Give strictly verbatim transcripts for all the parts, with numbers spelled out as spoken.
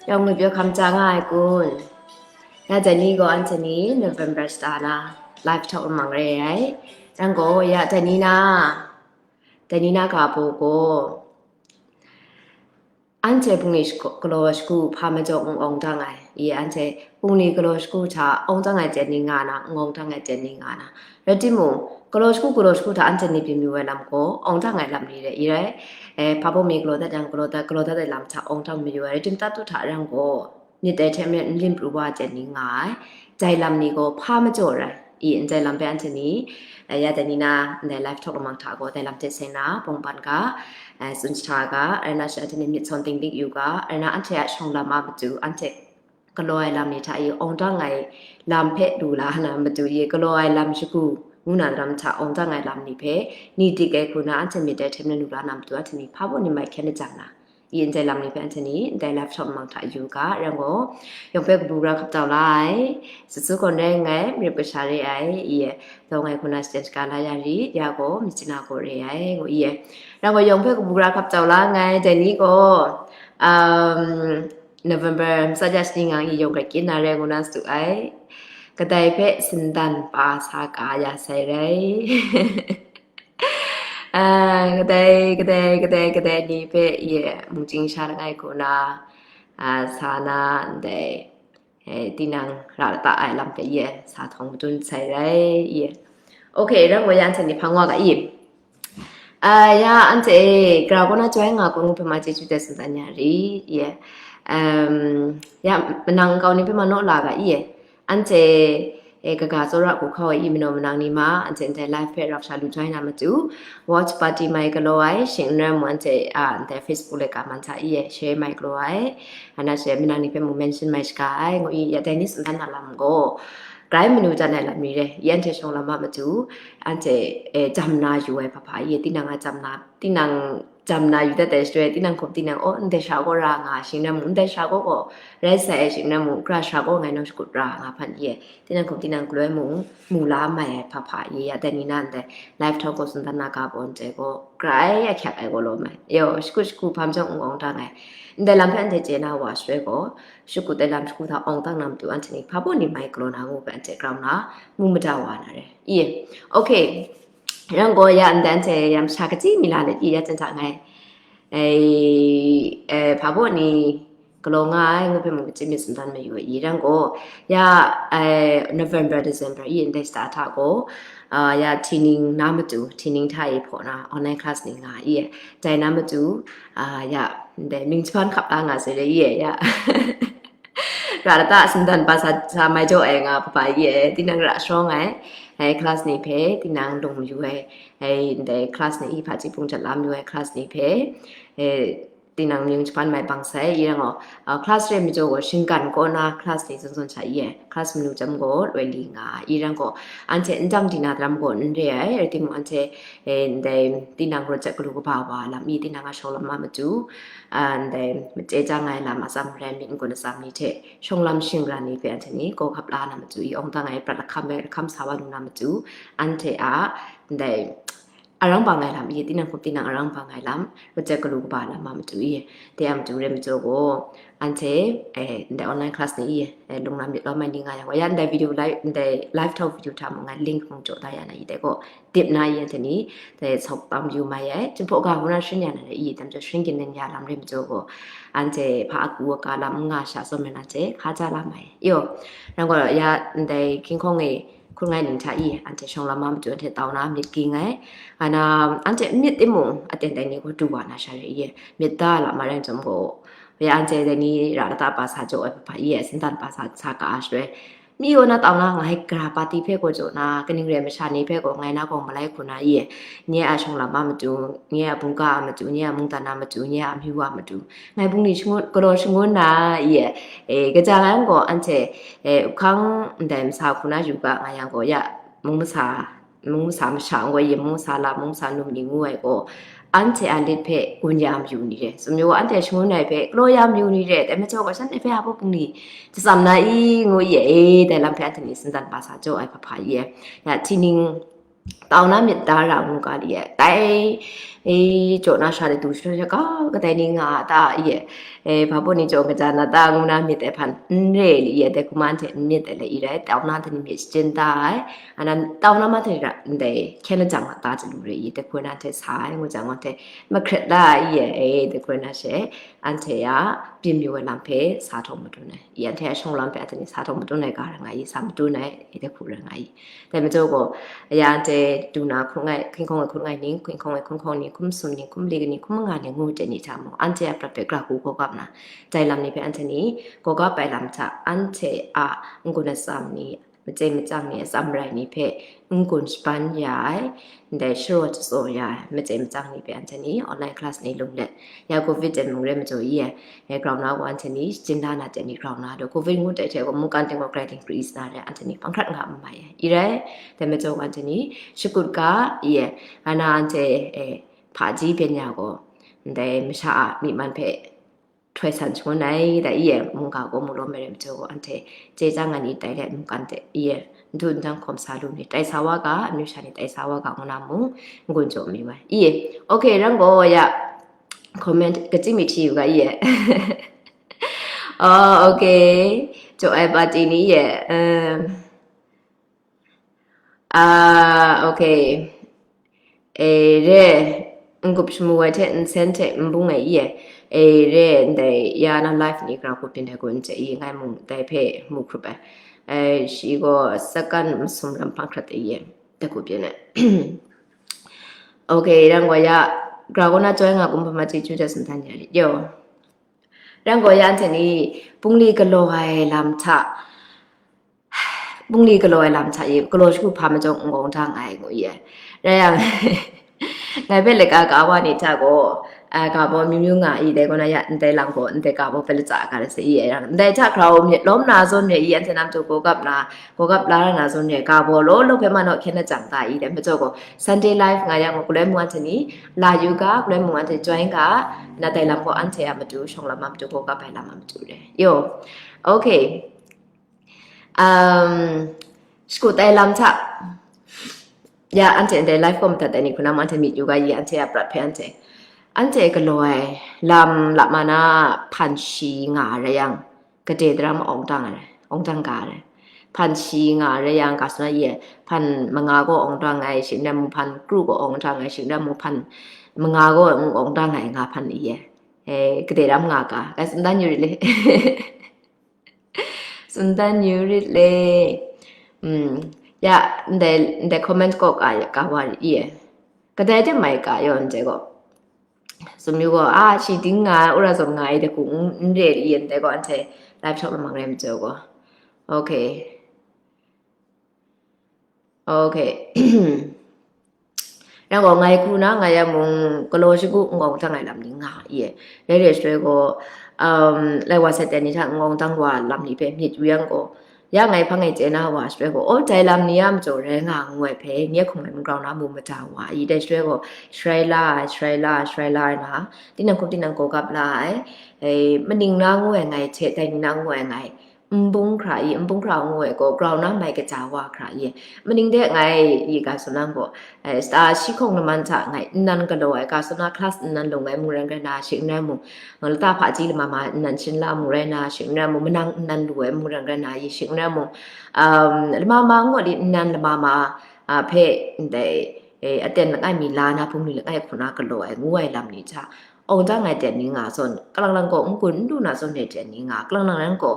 Yawng ngwi pyaw hkam chya nga ai kun? Ya dai ni gaw anhte ni November shata na live talk lamang re ai. Yang gaw ya dai ni na, dai ni na ga baw gaw, anhte bungli shagu- galaw shagu hpa majaw n awng dang ai. I anhte bungli galaw shagu hta awng dang ai dai ni nga na, n awng dang ai dai ni nga na. Rai timung, galaw shagu galaw shagu hta anhte ni byin mayu ai lam gaw, awng dang ai lam ni rai i rai. Eh, hpa baw mi galaw dat yang galaw dat, galaw dat ai lam hta awng dang mayu ai, rai tim tatu hta rang gaw, myit dai hte maren n lim pru wa ai ni nga ai. Dai lam ni gaw hpa majaw rai i, ndai lam hpe anhte ni, eh, ya dai ni na, ndai live talk lamang hta gaw, dai lam hte seng na, bawng ban ga, eh, tsun shahta ga, rai na shi anhte ni myit sawn ting dik yu ga, rai na anhte a shawng lam a matu, anhte galaw ai lam ni hta i awng dang ai lam hpe lu la na matu i galaw ai lam shagu ngu na lam hta awng dang ai lam ni hpe ni dik ai hku na anhte myit dai hte maren lu la na matu anhte ni hpa baw ni mai hkyen lajang na i ndai lam ni hpe anhte ni ndai live talk lamang hta yu ga, rang gaw, yawng hpe kabu gara hkap tau la ai, sut su gawn rai nngai, marip kasha re ai, i e, dawng ai hku na shaden shaga la ya ri, ya gaw, myit chyeju gaw re ai, ngu i e. Rang gaw, yawng hpe kabu gara hkap tau la nngai, dai ni gaw, um, November matsat ya shani nga i yawng grai kyin na re ngu na sadu ai. Kadai hpe sindan pa sa ka ya sai rai. Ah, kadai, kadai, kadai, kadai ni hpe ye mungchying sha langai hku na, ah, sa na ndai, eh, tinang ra lata ai lam hpe ye sa htawng madun sai rai ye. Okay, rang gaw ya anhte ni hpang wa ga i. Ah, ya, anhte e, grau kaw na chyoi nga kun ngu hpe ma chyeju dat tsun dan ya ri, ye. Um, ya, manang nkau ni hpe ma naw la ga, ye. Anhte e, kaga tsawra hku hkau ai i manaw manang ni ma, anhte ndai live hpe rau sha lu joi na matu, watch party mai galaw ai, shing n rai mu anhte, ah, ndai Facebook laika man hta i e, share mai galaw ai, ana she manang ni hpe mu mention mai shaga ai, ngu i, ya dai ni tsun dan na lam gaw, grai manu jan ai lam ni re, i anhte shawng lam a matu, anhte, eh, jam na yu ai hpa hpa i, tinang a jam na, tinang jam na yu dat ai shaloi, tinang hkum tinang, oh, ndai sha gaw ra nga, shing rai mu, ndai sha gaw gaw, rai sai ai shing rai mu, gara sha gaw ngai nang shakut ra nga hpan i, tinang hkum tinang galoi mu, mu la mai ai hpa hpa i, ya dai ni na ndai live talk gaw tsun dan na ga baw ndai gaw, grai ahkyak ai gaw law mai. Yo, shakut shagu hpam jawng n gawng dang ai. Ndai lam hpe anhte chye na wa shaloi gaw, shakut ai lam shagu hta awng dang na matu anhte ni hpa baw ni mai galaw na ngu hpe anhte grau na, mu mada wa na re. I, okay. Rang gaw ya ndan hte ya masha kachyi mi la let i ya jan hta ngai. Ai, eh, hpa baw ni galaw nga ai ngu hpe mung kachyi mi tsun dan mayu ai i rang gaw, ya, eh, November, December i ndai shata hta gaw, ah, ya Tining na matu, Tining hta i hpaw na online class ni nga i, dai na matu, ah, ya, ndai mying jahpan hkap la nga sai re i, ya. Ra lata sindan pa sa, sa mai jaw ai nga hpa hpa i e, tinang ra sharawng ai, ai class ni hpe, tinang lung mayu ai, ai ndai class ni i hpa chyipung jat la mayu ai class ni hpe, e, tinang mying jahpan mai bang sai, i rang gaw, a, class re majaw gaw, shinggan kaw na class ni zawn zawn sha i e, class manu chyam gaw, loi li nga, i rang gaw, anhte n dang di na daram gaw n re ai, rai timung anhte, e, ndai tinang rawt jat galu kaba wa lam i, tinang a shawng lam a matu, a, ndai machye chyang ai lam atsam rai myit n-gun atsam ni hte shawng lam shingran ni hpe anhte ni gaw hkap la na matu i, awng dang ai prat lahkam ai lahkam sa wa lu na matu, anhte a ndai arang bang ai lam i, tinang hkum tinang arang bang ai lam, rawt jat galu kaba lam a matu i, dai a matu re majaw gaw, anhte, eh, ndai online class ni i, eh, lunglam myit lawm ai ni nga yang gaw, ya ndai video live, ndai live talk video hta mung ngai link mung jaw da ya na i, dai gaw, dip na i anhte ni, dai sawk tam yu mai ai, Jinghpaw ga hkuna sharin ya na i, tam jaw sharin ginin ya lam re majaw gaw, anhte hpa aku aga lam n nga sha tsawm ai anhte hka ja la mai. Yo, rang gaw ya ndai hkying hkawng e hkun ngai ning hta i, anhte shawng lam a matu anhte tau na myit ging ai. Ana, anhte n myit timung, aten dai ni gaw du wa na sha re i, myit da lam a rai chyawm gaw, ya anhte dai ni ra lata pa sa jaw ai hpa hpa i, sindan pa sa, sa ka a shaloi, mi gaw na tau na ngai gara pati hpe gaw jaw na, kaning rai masha ni hpe gaw ngai na gaw malai hku na i, nye a shawng lam a matu, nye a bungga a matu, nye a mungdan a matu, nye a amyu a matu, ngai bungli shangun, galaw shangun na i, e, kaja ngai gaw anhte, e, uhkang ndai masa hku na yu ga nga yang gaw, ya, mung masa, mung masa masha gaw, yin mung masa la, mung masa num ni ngu ai gaw, anhte a lit hpe gun ya mayu ni re, tsun mayu gaw, anhte shangun ai hpe galaw ya mayu ni re, dai majaw gaw, shanhte hpe hpa bungli jatsam na i, ngu i, e, dai lam hpe anhte ni sindan pa sa jaw ai hpa hpa i, ya, Tining, Tau na myit da ra ngu ga li e, dai, e, jaw na sha de du sha sha ga, kadai ni nga a ta, i e, e, hpa baw ni jaw kaja na ta ngu na myit ai hpan n re li e, dai hku ma anhte n myit ai le i rai, tau na hte ni myit shachyun da ai, ana tau na ma hte ra ndai hkyen lajang la ta chyalu re i, dai hku na anhte sa ai ngu jang, anhte mahkret la i e, e, dai hku na she, anhte a byin yu ai lam hpe sa htawng madun ai, i anhte a shawng lam hpe anhte ni sa htawng madun ai ga ra nga i, sa madun ai, i dai hku ra nga i. Dai majaw gaw, ya anhte du na hkun ngai, hkinghkawng ai hkun ngai ning, hkinghkawng ai hkun hkawng ning, hkum sum ning, hkum li ning, hkum manga ning ngu hte ni hta mung, anhte a prat hpe gara hku gawgap na, dai lam ni hpe anhte ni gawgap ai lam hta, anhte a n-gun atsam ni, machyeng machyang ni, atsam rai ni hpe n-gun shaban ya ai, ndai sharaw jatsaw ya ai, machyeng machyang ni hpe anhte ni online class ni lung let, ya covid jan mung re majaw i ai, e, grau na wa anhte ni shachyun da na hte ni grau na, do covid ngu dai hte gaw mungkan ting gaw grai ting kri na re, anhte ni hpang hkrat nga n mai ai. I rai, dai majaw wa anhte ni shakut ga, i e, ana anhte, e, hpaji byen ya gaw, ndai masha a myi man hpe htoi san shangun ai, dai i e, mungga gaw mung lawm ai re majaw gaw, anhte chye chyang ai ni tai let mungkan hte, i e, ntu ndang hkawm sa lu ni, tai sa wa ga, amyu sha ni tai sa wa ga, ngu na mung, n-gun jaw mi wai. I e, okay, rang gaw ya, comment kachyi mi hti yu ga i e. Oh, okay. Jaw ai party ni ye. Um, ah, okay. E re, n-gup shamu ai hte nsen hte n bung ai i e. E re, ndai ya na life ni gra hku byin ai gun hte i, ngai mung dai hpe mu hkrup ai. E, shi gaw sakan masum lam hpang hkrat ai i e. Dai hku byin ai. Okay, rang wa ya, gra gaw na joy nga kum hpa ma chyeju da sumdan ya rit yo. Rang gaw ya anhte ni, bungli galaw ai lam hta, bungli galaw ai lam hta i, galaw shagu hpa majaw n gawng dang ai ngu i ai. Rai yang, ngai hpe laika ka wa ni hta gaw, a, ga baw amyu myu nga i, dai gaw na ya, ndai lang gaw, ndai ga baw hpe latsa ga rai sa i ai, rang, ndai hta grau myit lawm na zawn re i, anhte nam jaw gawgap na, gawgap la ra na zawn re, ga baw law law hpe ma naw hkyen na jang ta i, dai majaw gaw, Sunday live nga yang gaw, galoi mung anhte ni, la yu ga, galoi mung anhte join ga, na dai lam gaw anhte a matu, shawng lam a matu, gawgap ai lam a matu re. Yo, okay. Um, shakut ai lam hta, ya, anhte ndai live gaw madat ai ni hku na mung anhte myit yu ga i, anhte a prat hpe anhte, anhte galaw ai lam lap ma na hpan shi nga rai yang, gade daram awng dang ai, awng dang ga ai. Hpan shi nga rai yang, ga suna ye, hpan manga gaw awng dang ai, shing rai mung hpan kru gaw awng dang ai, shing rai mung hpan manga gaw awng dang ai nga hpan ye. Eh, gade ram nga ga, ga sumdan yu rit le. Sumdan yu rit le. Mm, ya, ndai, ndai comment gaw ka, ka wa rit ye. Kadai de mai ka yaw ndai gaw. Sumyu gaw, a, shi ding nga, ura zawn nga ai de ku, n, n re yen dai gaw, anhte live shop lamang rai majaw gaw. Okay. Okay. Nang gaw ngai hku na, ngai ya mung, galaw shagu n gawng dang ai lam ni nga ye. Dai re shaloi gaw, um, lai wa sat dan ni hta n gawng dang wa lam ni hpe myit yu yang gaw, ya ngai hpang e chye na wa shaloi gaw, aw, dai lam ni a majaw rai nga ngu ai hpe, nye hkum ai n grau na mu mada wa i, dai shaloi gaw, sharai la ai, sharai la ai, sharai la ai na, tinang hkum tinang gaw gap la ai, e, maning na ngu ai ngai hte, dai ni na ngu ai ngai, n bung hkra i, n bung hkra ngu ai gaw, grau na mai kaja wa hkra i, maning de ngai i ga tsun nang gaw, e, sta shi hkawng laman hta ngai nnan galaw ai, ga tsun na class nnan lung ai mung rai rai na, shing n rai mung, lata hpaji lama ma nnan shin la mung rai na, shing n rai mung, manang nnan lu ai mung rai rai na, i shing n rai mung, um, lama ma ngu di nnan lama ma, a, hpe ndai, e, aten langai mi la na, bungli langai hku na galaw ai ngu ai lam ni hta, awng dang ai ten ni nga zawn, kalang lang gaw n gun n lu na zawn re ten ni nga, kalang lang ran gaw,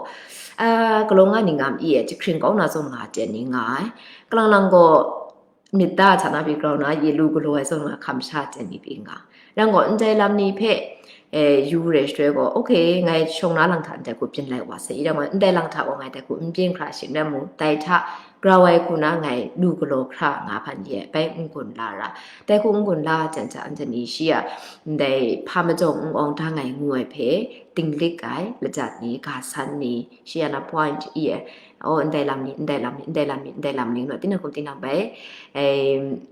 a, galaw nga ni nga ma i e, jahkring kau na zawn nga ten ni nga ai, kalang lang gaw, myit da hta na pyi grau na, ye lu galaw ai zawn nga hkam sha ten ni pyi nga. Rang gaw, ndai lam ni hpe, e, yu re shaloi gaw, okay, ngai shawng na lang hta ndai hku byin lai wa sai i, rang gaw, ndai lang hta gaw ngai dai hku n byin hkra shing rai mung, dai hta grau ai hku na ngai lu galaw hkra nga hpan ye, bai n gun la ra. Dai hku n gun la jan hta, anhte ni shi a, ndai hpa majaw n awng dang ai ngu ai hpe, dinglik ai, lajat ni, ga san ni, shi a na point i e, oh, ndai lam ni, ndai lam ni, ndai lam ni, ndai lam ni, ngu na, tinang hkum tinang bai, e,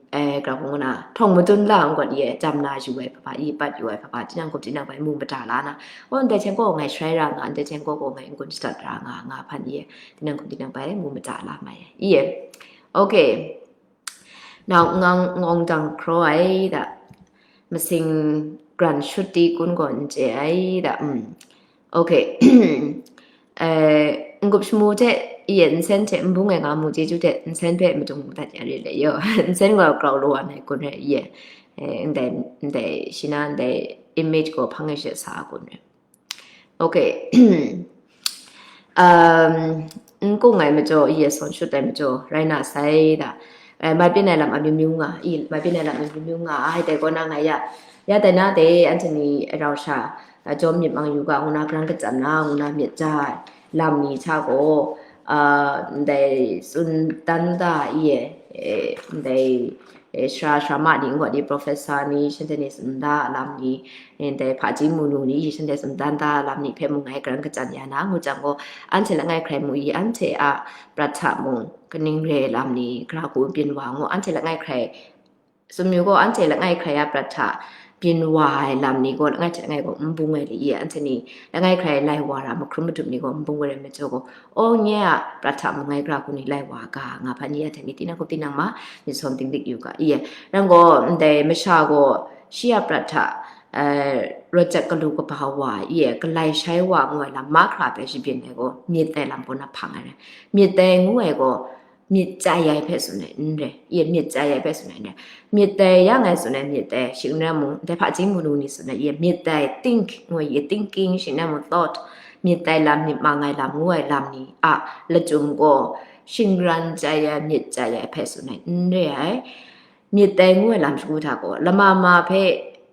e, grau hkung na, htawng madun la n gat i e, jam na yu ai hpa hpa, i pat yu ai hpa hpa, tinang hkum tinang bai mu mada la na, oh, ndai hten gaw ngai sharai ra nga, ndai hten gaw gaw ngai n gun shadat ra nga, nga hpan i e, tinang hkum tinang bai mu mada la mai i e. Okay. Nau ngang ngawng dang hkraw ai da. Masing gran shut ti kun gaw n chye ai da. Mm. Okay. Eh, n-gup shamu hte, ye, nsen hte n bung ai nga mu chyeju hte, nsen hpe madung mu dat ya re le yo. Nsen gaw grau lu wa nai kun re, ye. Eh, ndai, ndai, shi na ndai image gaw hpang e she sa kun re. Okay. Um, n kung ai majaw, ye, sawn shut ai majaw, rai na sai da. Eh, mai byin ai lam amyu myu nga, i, mai byin ai lam amyu myu nga, ai, dai gaw na ngai ya, ya dai na de, anhte ni rau sha, a, jawm myit mang yu ga, ngu na, grang kachyan na, ngu na, myit ja ai lam ni hta gaw, a, ndai tsun dan da, i e, e, ndai, e, sara sara ma ni, ngu ni, professor ni, shanhte ni tsun da lam ni, e, ndai hpaji munu ni, shanhte tsun dan da lam ni hpe mung ngai grang kachyan ya na, ngu jang gaw, anhte langai hkrai mu i, anhte a prat hta mung, kaning re ai lam ni, gara hku byin wa ngu, anhte langai hkrai, tsun yu gaw, anhte langai hkrai a prat hta byin wa ai lam ni gaw, langai hte langai gaw n bung ai li i, anhte ni langai hkrai lai wa ra, mahkrum madup ni gaw n bung ai rai majaw gaw, aw, nye a prat hta mung ngai gara hku ni lai wa ga, nga hpa ni anhte ni tinang hku tinang ma, myit sawm dinglik yu ga, i, rai gaw, ndai masha gaw shi a prat hta, eh, rawt jat galu kaba wa, i, galai shai wa ngu ai lam mahkra hpe shabyin ai gaw, myit dai lam gaw na hpang ai rai. Myit dai ngu ai gaw, myit chyai ai hpe tsun ai n re, ye, myit chyai ai hpe tsun ai n re. Myit dai yang ngai tsun ai myit dai, shing n rai mung, dai hpaji munu ni tsun ai, ye, myit dai think, ngu ai, ye, thinking, shing n rai mung thought, myit dai lam, myit mang ai lam, ngu ai lam ni a lachyum gaw, shingran chyai ai, myit chyai ai hpe tsun ai n re ai. Myit dai ngu ai lam shagu hta gaw, lama ma hpe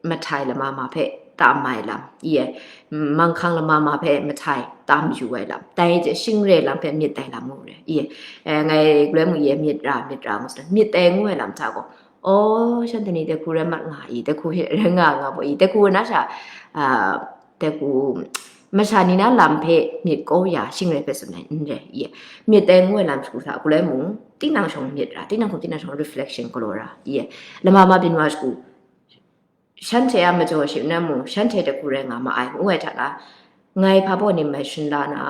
mahtai, lama ma hpe tam ai lam, i e, manghkang lama ma hpe mahtai tam yu ai lam, dai hte shing re lam hpe myit dai lam ngu re, i e, eh, ngai galoi mung, i e, myit ra, myit ra ngu sa, myit dai ngu ai lam hta gaw, aw, shanhte ni dai hku rai mat nga i, dai hku rai nga nga gaw i, dai hku na sha, ah, dai hku, masha ni na lam hpe myit kau ya, shing rai hpe tsun ai n re, i e, myit dai ngu ai lam shagu hta, galoi mung, tinang shawng myit ra, tinang hkum tinang shawng reflection galaw ra, i e, lama ma byin wa shagu, shanhte a majaw shing n rai mung, shanhte dai hku rai nga ma ai, ngu ai hta na, ngai hpa baw ni mai shun la na,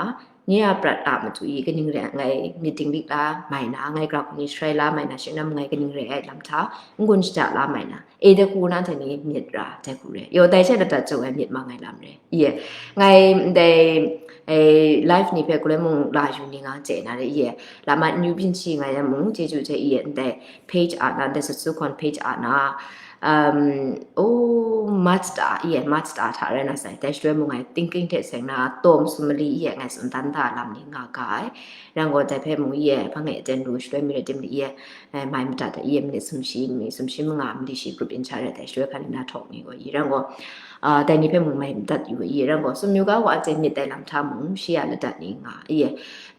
nye a prat a matu i kaning re ai, ngai myit dinglik la mai na, ngai gara hku ni sharai la mai na, shing n rai mung ngai kaning re ai lam hta, n-gun shaja la mai na, e, dai hku na hte ni myit ra, dai hku re. Yaw, dai she ladat jau ai myit mang ai lam re. I e, ngai ndai, e, live ni hpe galoi mung la yu ni nga chye na re, i e, lama n yu byin shi nga yang mung, chyeju hte, i e, ndai page a na, ndai sut su hkawn page a na, um, o, March ta, i e, March ta hta rai na sai, dai shaloi mung ngai thinking hte seng na, tawm sum mali, i e, ngai tsun dan da lam ni nga ga ai. Rai gaw, dai hpe mung, i e, hpang e aten lu shaloi mi rai tim ni, i e, eh, mai madat ai, i e, minit sumshi, minit sumshi manga, mali shi group in cha rai dai, shaloi hkan na htawk ni gaw, i rai gaw, ah, dai ni hpe mung mai madat yu, i rai gaw, tsun yu ga wa, anhte myit dai lam hta mung, shi a ladat ni nga, i e,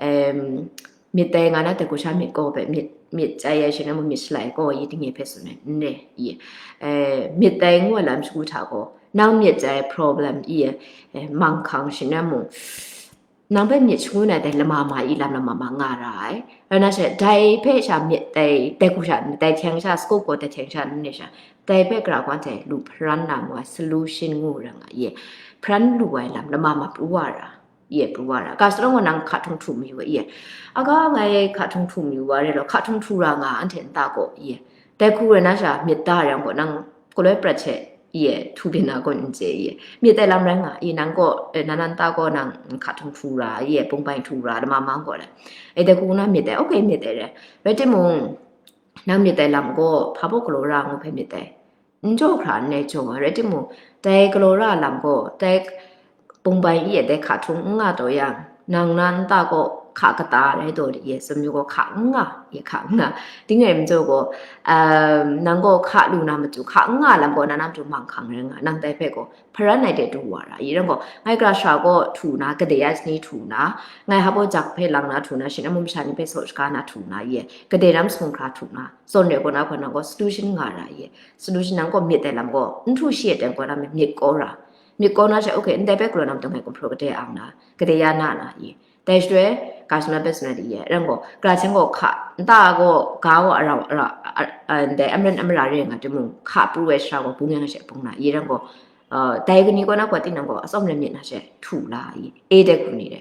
em, myit dai nga na, dai hku sha myit gaw hpe, myit, myit chyai ai, shing n rai mung myit shalai gaw, i, tingnye hpe tsun ai n re, i e, eh, myit dai ngu ai lam shagu hta gaw, nang myit chyai ai problem, i e, eh, manghkang, shing n rai mung, nang hpe myit shangun ai dai lama ma i lam lama ma nga ra ai. Rai na she, dai hpe sha myit dai, dai hku sha, dai hkyeng sha, scope gaw dai hkyeng sha, n re sha, dai hpe gara hku anhte lu hparan na ngu ai solution ngu ra nga, i e, hparan lu ai lam lama ma pru wa ra, i e, pru wa ra. Ga shalom gaw nang hka htung htu mayu ai, i e, aga ngai hka htung htu mayu wa re law, hka htung htu ra nga anhte nta gaw, i e, dai hku rai na sha myit da ai yang gaw, nang galoi prat hte, i e, htu byin na gaw n chye, i e, myit dai lam rai nga, i, nang gaw, eh, nan nan ta gaw nang hka htung htu ra, i e, bungbai htu ra, lama ma gaw le, e, dai hku na myit dai, okay, myit dai re, rai timung, nang myit dai lam gaw hpa baw galaw ra ngu hpe myit dai, n jaw hkra n rai jaw ai, rai timung, dai galaw ra lam gaw, dai bungbai i e dai hka htung n nga taw yang, nang na nta gaw hka kata rai taw de, i e, tsun yu gaw hka n nga, i e, hka n nga. Ding rai majaw gaw, um, nang gaw hka lu na matu, hka n nga lam gaw, na na matu manghkang rai nga, nang dai hpe gaw, hparan ai de du wa ra, i rai gaw, ngai gara sha gaw htu na, gade ya ni htu na, ngai hpa baw jak hpe lang na htu na, shing n rai mung masha ni hpe saw shaga na htu na, i e, gade ram sung hkra htu na, zawn re gaw na gaw, nang gaw solution nga ra, i e, solution nang gaw myit dai lam gaw, n htu shi e teng gaw na myit kau ra, myit kau na she, okay, ndai hpe galaw na matu ngai gumhpraw gade ang na, gade ya na na, i e, dai shaloi, ga shaloi hpe tsun ai de, i e, rai gaw, gara hten gaw hka, nta gaw, ga gaw ara, ara, a, a, ndai amran amara re nga timung, hka pru ai sara gaw bung yang she bung na, i e, rai gaw, uh, dai kani gaw na gaw tinang gaw, atsawm rai myit na she htu la, i e, dai hku ni re.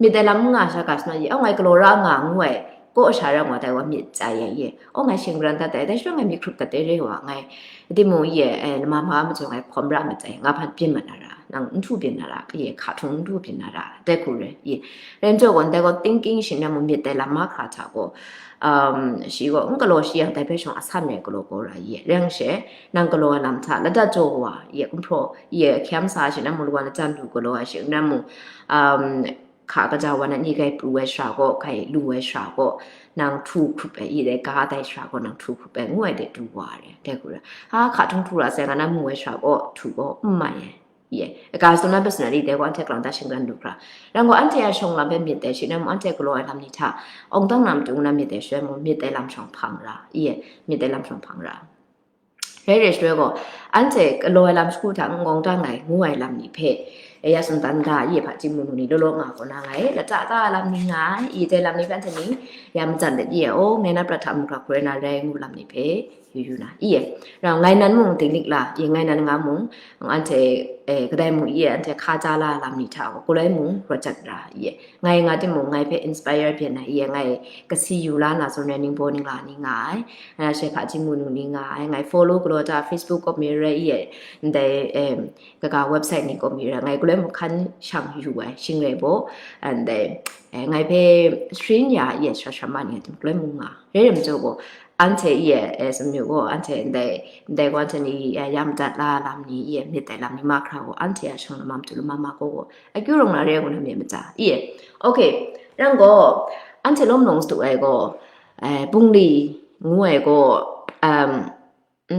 Myit dai lam n nga sha ga shaloi, i e, aw, ngai galaw ra nga ngu ai, Ko sha ra ngwa dai wa myit chya ye ye. O ngai shing ran dat dai, dai sha ngai myit hkrup dat dai re wa ngai. Di mu ye, eh, ma ma ma jong ngai hkawm ra ma chya, nga hpan byin ma na ra, nang n htu byin na ra, ye, hka htung n htu byin na ra, dai hku re, ye. Ren jaw gaw, dai gaw thinking shi na mu myit dai lam ma hkra hta gaw, um, shi gaw n galaw shi yang dai hpe shawng a san re galaw gaw ra ye. Reng she, nang galaw ai lam hta, lada jaw wa, ye, n hpraw, ye, hkyam sa shi na mu lwa na jan lu galaw ai shi na mu, um, hka kaja wa na ni gai pru ai shara gaw, gai lu ai shara gaw, nang htu hkrup ai, i dai ga dai shara gaw, nang htu hkrup ai, ngu ai de du wa re, dai hku ra. Ha, hka htung htu ra sai, nga na mu ai shara gaw, htu gaw, n mai ai. Ye, ka suna personally, dai gaw anhte kalang ta shingran lu hkra. Rang gaw anhte a shawng lam hpe myit dai shi na mu, anhte galaw ai lam ni hta, awng dang na matu na myit dai shi mu, myit dai lam shawng hpang ra. Ye, myit dai lam shawng hpang ra. Rai rai shaloi gaw, anhte galaw ai lam shagu hta n-gawng dang ai, ngu ai lam ni hpe, ya sumdan da, ye hpaji mu nu ni law law nga kaw na nga ai, lata ta ai lam ni nga ai, i dai lam ni hpe anhte ni ya matsan dat ye, o, ngai na prat hta mung hkra hkoi na rai ngu lam ni hpe, yu yu na, i e, rau ngai nan mung dinglik la, i ngai nan nga mung, anhte, eh, kadai mung i e, anhte hka ja la ai lam ni hta gaw, galoi mung rawt jat ra, i e. Ngai nga timung, ngai hpe inspire byin ai, i e, ngai kasi yu la na zawn rai ningbaw ningla ni nga ai, a, shai hpaji mu nu ni nga ai, ngai follow galaw ta Facebook kaw mi rai, i e, ndai, em, kaga website ni kaw mi rai, ngai galoi mung hkan shang yu ai, shing rai baw, and then, eh, ngai hpe sharin ya, i e, shara shara ma ni nga tim galoi mung nga. Rai rai majaw gaw, anhte i e, eh, sumyu gaw, anhte ndai, ndai gaw anhte ni, eh, ya madat la lam ni, i e, myit dai lam ni mahkra gaw, anhte a shang lama matu lama ma gaw gaw, akyu rung na re ngu na myit mata, i e. Okay, rang gaw, anhte lawm lawng sadu ai gaw, eh, bungli ngu ai gaw, um,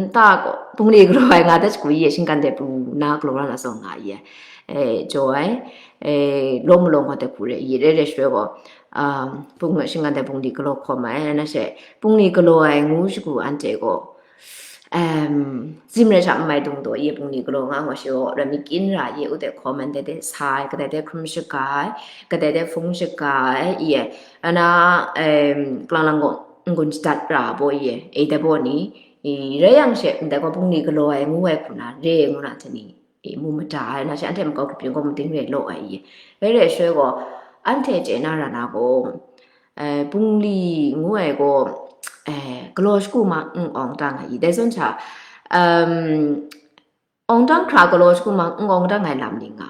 nta gaw, bungli galaw ai nga dat shagu i e, shinggan de pru na galaw ra na zawn nga i e, eh, jaw ai, eh, lawm malawng gaw de hku re i e, re re shaloi gaw, um, bung, shinggan de bungli galaw hkawm ai, na she, bungli galaw ai ngu shagu anhte gaw, em, zim rai sha n mai dung daw, ye bungli galaw nga gaw shi gaw, ram mi kyin ra, ye u de hkawm ai, ndai de sa ai, kadai de hkrum shaga ai, kadai de hpung shaga ai, ye, ana, em, kalang lang gaw n-gun shadat ra baw, ye, e dai baw ni, i, rai yang she, ndai gaw bungli galaw ai ngu ai hku na, re ngu na hte ni, i, mu mada ai, na she anhte makau hkrup yin gaw mading re law ai, ye, rai rai shaloi gaw, anhte chye na ra na gaw, eh, bungli ngu ai gaw, eh, galaw shagu ma n-awng dang ai i, dai zawn hta, um, awng dang hkra galaw shagu ma n-awng dang ai lam ni nga,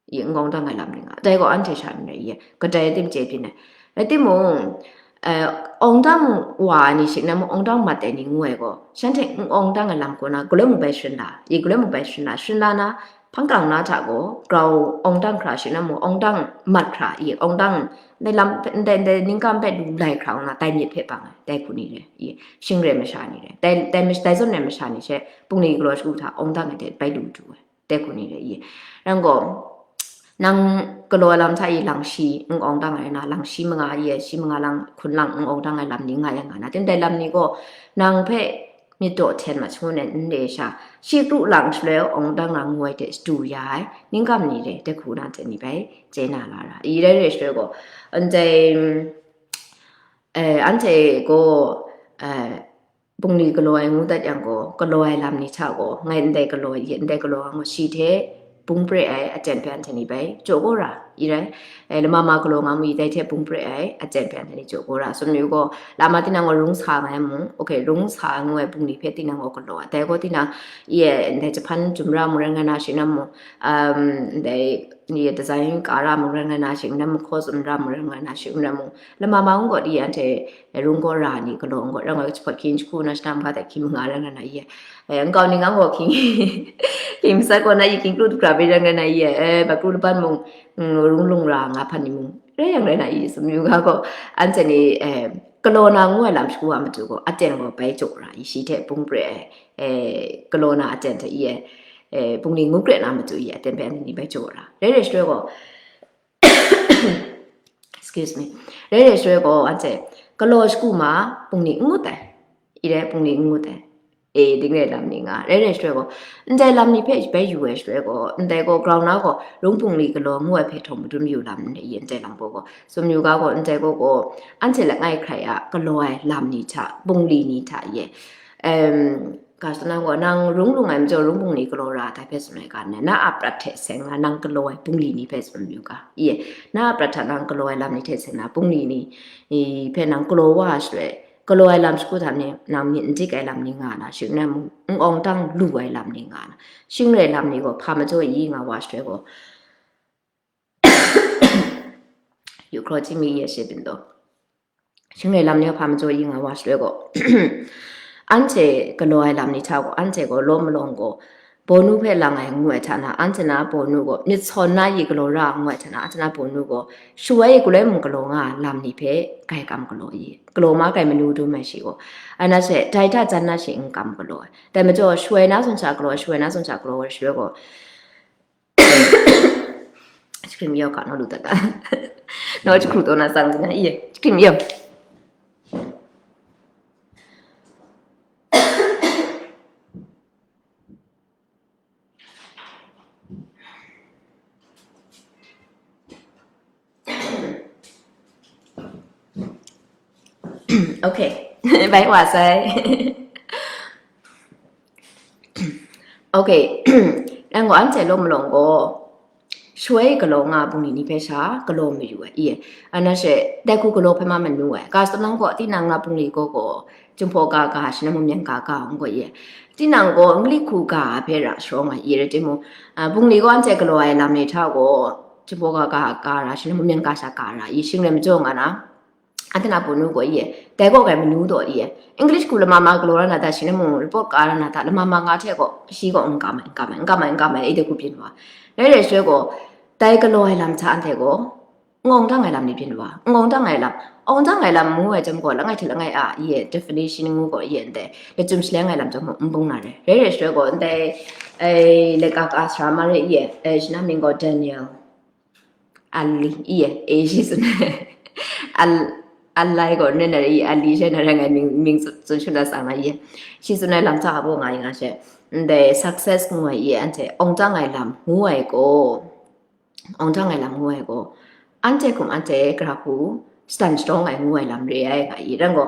i, n-awng dang ai lam ni nga, dai gaw anhte sha n rai i, kadai tim chye byin ai, rai timung, eh, awng dang wa ai ni shing na mu, awng dang mat ai ni ngu ai gaw, shanhte n-awng dang ai lam kaw na, galoi mung bai sharin la, i, galoi mung bai sharin la, sharin la na, hpang kalang na hta gaw, grau awng dang hkra shi na mu, awng dang mat hkra i, awng dang ndai lam, ndai, ndai ningkam hpe lu lai hkra nna, dai myit hpe bang ai, dai hku ni re i, shing re masha ni re, dai, dai mash-, dai zawn re masha ni she, bungli galaw shagu hta awng dang ai hte bai lu du ai, dai hku ni re i. Rang gaw, nang galaw ai lam hta i lang shi n-awng dang ai na, lang shi manga i, shi manga lang hkun lang n-awng dang ai lam ni nga yang nga na, tim dai lam ni gaw, nang hpe myit daw hten ma shangun e n re sha, shi kru lang shaloi awng dang na ngu ai hte shadu ya ai, ningkam ni re, dai hku na hte ni bai chye na la ra. I rai re shaloi gaw, ndai, eh, anhte gaw, eh, bungli galaw ai ngu dat yang gaw, galaw ai lam ni hta gaw, ngai ndai galaw, ndai galaw ai gaw, shi hte bung pre ai aten hpe anhte ni bai jaw gaw ra, i rai, eh, lama ma galaw nga mu i, dai hte bung pre ai aten hpe anhte ni jaw gaw ra. Sumyu gaw, lama tinang gaw rung sa nga ai mung, okay, rung sa ngu ai bungli hpe tinang gaw galaw ai. Dai gaw tinang, i e, ndai jahpan jum ra mung rai nga na shing na mu, um, ndai, ni design ka ra mung rai nga na shing na mu, hkaw tsun ra mung rai nga na shing na mu, lama ma ngu gaw di anhte, eh, rung gaw ra ni galaw n gaw, rang gaw, jahpawt hkying jahku na, shanam ga hta hkying manga rai nga na i e. Eh, nkau ning ang gaw hkying, hkying matsat kaw na i, hkying kru du hkra bai rai nga na i e. Eh, ba kru laban mung, mm, rung lung ra nga hpan ni mung, rai yang rai na i, sumyu ga gaw, anhte ni, eh, galaw na ngu ai lam shagu wa matu gaw, aten gaw bai jaw ra i, shi hte bung pre ai, eh, galaw na aten hte i e, eh, bungli ngu kre na matu i, aten hpe anhte ni bai jaw ra. Rai rai shaloi gaw, excuse me. Rai rai shaloi gaw, anhte galaw shagu ma, bungli n ngut ai. I rai bungli n ngut ai. E, ding rai lam ni nga. Rai rai shaloi gaw, ndai lam ni hpe bai yu ai shaloi gaw, ndai gaw grau na gaw, rung bungli galaw ngu ai hpe htawng madun yu lam n rai i, ndai lam gaw gaw. Sumyu ga gaw, ndai gaw gaw, anhte langai hkrai a galaw ai lam ni hta, bungli ni hta ye, em, Ga shadawn gaw, nang rung lung ai majaw, rung bungli galaw ra ai hpe tsun ai ga, na a prat hte seng na nang galaw ai bungli ni hpe tsun yu ga, i, na a prat hta nang galaw ai lam ni hte seng na bungli ni, i, hpe nang galaw wa ai shaloi, galaw ai lam shagu hta ni nang myit n dik ai lam ni nga na, shing n rai mung, n awng dang lu ai lam ni nga na, shing rai lam ni gaw hpa majaw i nga wa ai shaloi gaw, yu hkraw chimi ye she bin daw. Shing rai lam ni hpa majaw i nga wa shaloi gaw, anhte galaw ai lam ni hta gaw, anhte gaw law malawng gaw, bawnu hpe lang ai ngu ai hta na, anhte na bawnu gaw myit sawn na i galaw ra ai ngu ai hta na, anhte na bawnu gaw shawai e galoi mung galaw nga ai lam ni hpe grai kam galaw i, galaw ma grai manu dum ai shi gaw, ana she dai hta jan na shi n kam galaw ai. Dai majaw, shawai na zawn sha galaw ai, shawai na zawn sha galaw ai shaloi gaw, Ice cream yau ka, no lu ta ka. No, ice cream to na sang na, iye, ice cream yau. Okay. Bai wa sai. Okay. Nang gaw anhte law malawng gaw, shawai galaw nga bungli ni hpe sha galaw mayu ai, i. Ana she, dai hku galaw hpe ma manu ai. Ga shadawn gaw, tinang nga bungli gaw gaw, Jinghpaw ga ga, shi na mung myen ga ga, ngu gaw, i. Tinang gaw, nlik hku ga hpe ra sharawng ai, i, rai timung, a, bungli gaw anhte galaw ai lam ni hta gaw, Jinghpaw ga ga, ga ra, shi na mung myen ga sha ga ra, i, shing rai majaw nga na, anhte na bawnu gaw, i, dai gaw grai manu taw, i, English hku lama ma galaw ra na ta, shi na mung report ka ra na ta, lama ma nga hte gaw, shi gaw n kam ai, n kam ai, n kam ai, n kam ai, i, dai hku byin wa. Rai rai shaloi gaw, dai galaw ai lam hta anhte gaw, n awng dang ai lam ni byin wa, n awng dang ai lam, awng dang ai lam ngu ai chyawm gaw, langai hte langai a, i, definition ngu gaw, i, ndai, lachyum shaleng ai lam chyawm gaw, n bung na re. Rai rai shaloi gaw, ndai, ai, laika ka sara ma re, i, ai, shi na mying gaw Daniel. Ali, i, e, shi tsun ai. Al-, Alai gaw, nen na re, i, Ali she na rai ngai mying, mying tsun, tsun shut na sang na, i. Shi tsun ai lam hta hpa nga i nga she. Ndai success ngu ai, i, anhte awng dang ai lam ngu ai gaw, awng dang ai lam ngu ai gaw, anhte hkum anhte gara hku shatan sharawng ai ngu ai lam re ai nga i. Rai gaw,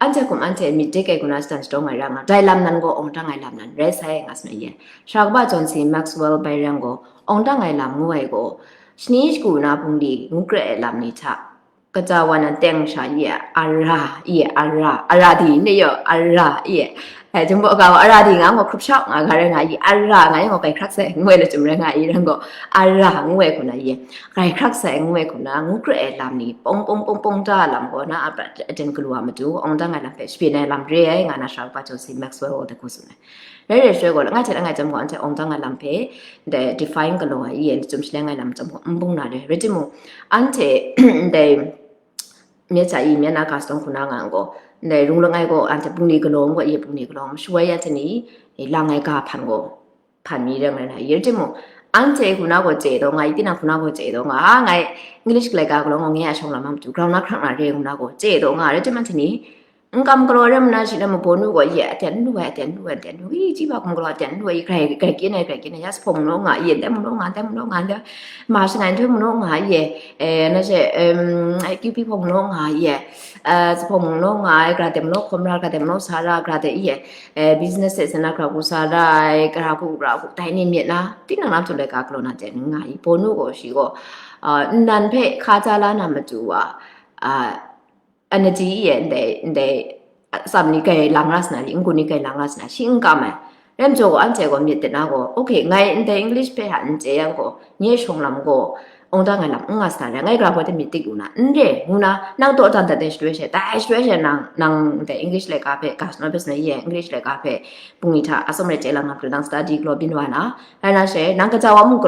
anhte hkum anhte myit dik ai hku na shatan sharawng ai ra nga, dai lam nan gaw awng dang ai lam nan rai sai nga tsun ai, i. Sara kaba John C Maxwell bai rai gaw, awng dang ai lam ngu ai gaw, shani shagu na bungli ngu kre ai lam ni hta, kaja wa nan teng sha, i, ara, i, ara, ara di ne yaw, ara, i, ai, Jinghpaw ga wa, ara di nga gaw hkrup shak nga ga rai nga i, ara nga yang gaw grai hkrak sai, ngu ai lachyum rai nga i, rai gaw, ara ngu ai hku na, i, grai hkrak sai, ngu ai hku na, ngu kre ai lam ni, pawng, pawng, pawng, pawng da lam gaw, na a prat aten galu a matu, awng dang ai lam hpe, shapen ai lam re ai, nga na sara kaba John C Maxwell gaw dai hku tsun ai. Rai rai shaloi gaw, langai hte langai chyawm gaw, anhte awng dang ai lam hpe, ndai define galaw ai, i, lachyum shaleng ai lam chyawm gaw, n bung na re. Rai timung, anhte, ndai, myit sha i, myit na ga shadawn hku na nga gaw, ndai rung langai gaw, anhte bungli galaw gaw, i, bungli galaw, shawai anhte ni, i, lang ai ga hpan gaw, hpan mi rai nga na, i, rai timung, anhte hku na gaw chye taw nga, i, tinang hku na gaw chye taw nga, a, ngai English laika galaw gaw, ngai a shawng lam a matu, grau na hkrak na re hku na gaw chye taw nga, rai timung, anhte ni, n kam galaw rai nna, shi na mung bawnu gaw, ye, aten n lu ai, aten n lu ai, aten n lu ai, i, ji ba hkum galaw aten n lu ai, grai, grai kyin ai, grai kyin ai, ya, sa hpawng mung naw nga, ye, ndai mung naw nga, ndai mung naw nga, ndai, ma shangai nhtoi mung naw nga, ye, eh, na she, em, ai, kyupi hpawng mung naw nga, ye, eh, sa hpawng mung naw nga, ai, gara de mung naw hkawm ra, gara de mung naw sa ra, gara de, ye, eh, business hte sa na gara hku sa ra ai, gara hku, gara hku, dai ni myit na, tinang na htung laika galaw na aten n nga i, bawnu gaw shi gaw, ah, nnan hpe hka ja la na matu wa, ah, energy i, ndai, ndai, atsam ni grai lang ra sa na, i, n-gun ni grai lang ra sa na, shi n kam ai. Rai majaw gaw, anhte gaw myit dik na gaw, okay, ngai ndai English hpe hta n chye yang gaw, nye shawng lam gaw, awng dang ai lam n nga sa na re, ngai gara hku hte myit dik lu na, n re, ngu na, nang dawdan dat ai shaloi she, dai shaloi she nang, nang ndai English laika hpe, ga shadawn hpe sa na, i, English laika hpe, bungli hta, atsawm rai chye lang na matu, nang study galaw byin wa na, rai na she, nang kaja wa mung,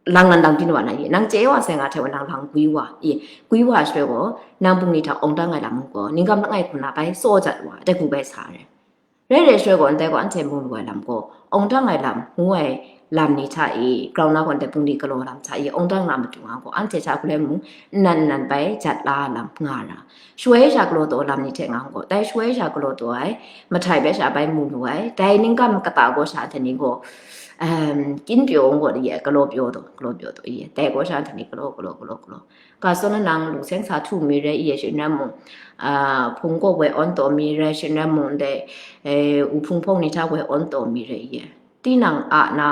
lang nan lang byin wa na, i, nang chye wa sai nga hte wa nang lang gwi wa, i, gwi wa shaloi gaw, nang bungli hta awng dang ai lam gaw, ningkam langai hku na bai tsaw jat wa, dai hku bai sa ai. Rai rai shaloi gaw, ndai gaw, anhte mu lu ai lam gaw, awng dang ai lam ngu ai lam ni hta i, grau na gaw ndai bungli galaw lam hta i, awng dang na matu nga gaw, anhte hta hku lai mung, nnan nnan bai jat la ai lam nga ra. Shawai sha galaw taw lam ni hte nga gaw, dai shawai sha galaw taw ai, mahtai bai sha bai mu lu ai, dai ningkam kata gaw sha hte ni gaw, Em, kyin pyaw ngut ye, galaw pyaw taw, galaw pyaw taw ye. Dai gaw sha anhte ni galaw, galaw, galaw, galaw. Ka saw na nang lungseng sa htu mi re ye, shing rai mung, a, hpung kaw woi awn taw mi re, shing rai mung, dai, e, u hpung hpawng ni hta woi awn taw mi re ye. Tinang a na,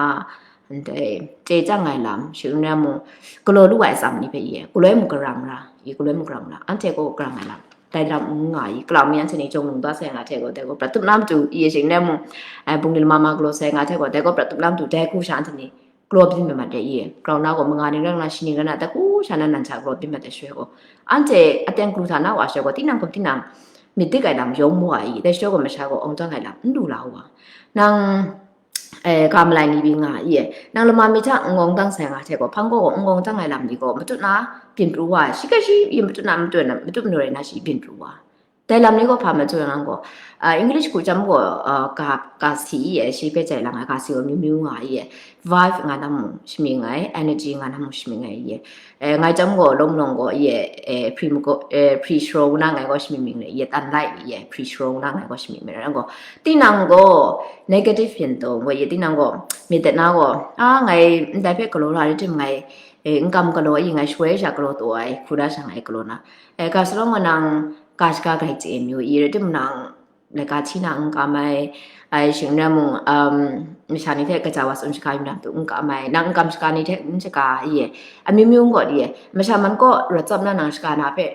ndai, chye chyang ai lam, shing rai mung, galaw lu ai atsam ni hpe ye, galoi mung karang ra, ye galoi mung karang ra, anhte gaw karang ai lam. Dai lam n nga i, kala mi anhte ni jawng lung da sai nga hte gaw, dai gaw prat tup na matu, i shing rai mung, ai, bungli lama ma galaw sai nga hte gaw, dai gaw prat tup na matu, dai hku sha anhte ni galaw byin mat mat re i, grau na gaw manga ning rai na, shi ning rai na, dai hku sha na nan hta galaw byin mat ai shaloi gaw, anhte aten galu hta na wa shaloi gaw, tinang hkum tinang myit dik ai lam yawng mu ai i, dai shaloi gaw masha gaw awng dang ai lam n lu la u wa. Nang, eh, ga malai ni byin nga i, nang lama mi hta n gawng dang sai nga hte gaw, hpang gaw n gawng dang ai lam ni gaw, matut na byin pru wa, shi ga shi, yin matut na matut na, matut manu rai na shi byin pru wa. Dai lam ni gaw hpa majaw yang gaw, ah, English hku chyam gaw, ah, ga, ga si i, shi hpe jai lang ai ga si gaw amyu myu nga i, vibe nga na mung shamying ai, energy nga na mung shamying ai i, eh, ngai chyam gaw lawm lawng gaw i, eh, pre mako, eh, pre sharaw na ngai gaw shamying mying re i, tan lai i, pre sharaw na ngai gaw shamying mying re gaw, tinang gaw negative yin taw gaw i, tinang gaw myit dat na gaw, a, ngai ndai hpe galaw ra rai tim ngai, eh, n kam galaw i, ngai shawoi sha galaw taw ai hku da sha ngai galaw na, eh, ga sa gaw nang ga shaga grai chye myu i, rai tim nang, laika hti na n kam ai, ai shing rai mung, um, masha ni hte kaja wa tsun shaga yu na matu n kam ai, nang n kam shaga ni hte n shaga ye, amyu myu n gawt ye, masha man kaw rawt tsap na nang shaga na hpe,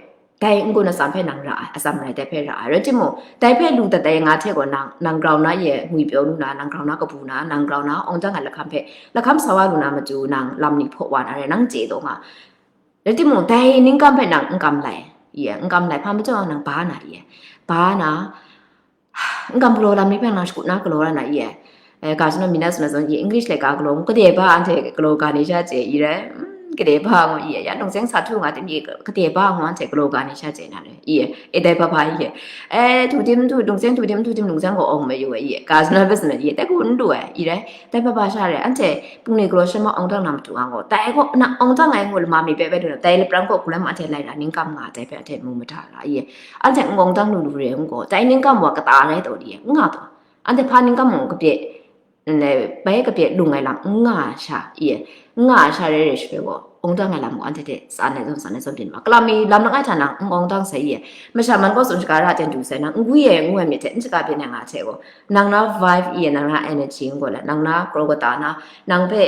dai n-gun atsam hpe nang ra ai, atsam rai dai hpe ra ai, rai timung, dai hpe lu dat ai nga hte gaw nang, nang grau na ye ngwi pyaw lu na, nang grau na kabu na, nang grau na awng dang ai lahkam hpe, lahkam sa wa lu na matu nang lam ni hpaw wa na rai, nang chye taw nga. Rai timung, dai ningkam hpe nang n kam lai, ye, n kam lai, hpa majaw nang ba na ye, ba na, n kam galaw lam ni hpe nang shakut na galaw ra na ye, eh, ga shana mi na tsun na zawn ye, English laika galaw ngu, kade ba anhte galaw ga ni sha chye i rai, mm, kade ba ngu ye, ya nung seng sa htu nga tim ye, kade ba ngu anhte galaw ga ni sha chye na rai ye, e dai ba ba ye, eh, htu tim htu, nung seng htu tim htu tim nung seng gaw awng mai yu ai ye, ga shana hpe tsun na ye, dai hku n lu ai i rai, dai ba ba sha rai, anhte bungli galaw sha ma awng dang na matu nga gaw, dai gaw na awng dang ai ngu lama mi hpe bai du na, dai lapran gaw hku lam anhte lai ra ningkam nga ai, dai hpe anhte mu mada ra i, anhte n awng dang lu lu re n gaw, dai ningkam wa kata rai taw di, n nga taw, anhte hpa ningkam mung kabye, n-, bai kabye lung ai lam n nga ai sha i, n nga ai sha rai rai shaloi gaw, awng dang ai lam gaw anhte hte tsan ai zawn, tsan ai zawn byin wa, kala mi lam langai hta nang n awng dang sai i, masha man gaw tsun shaga ra ten du sai nang, n gwi ai ngu ai myit hte n shaga byin ai nga hte gaw, nang na vibe i, nang na energy n gaw la, nang na grau kata na, nang hpe,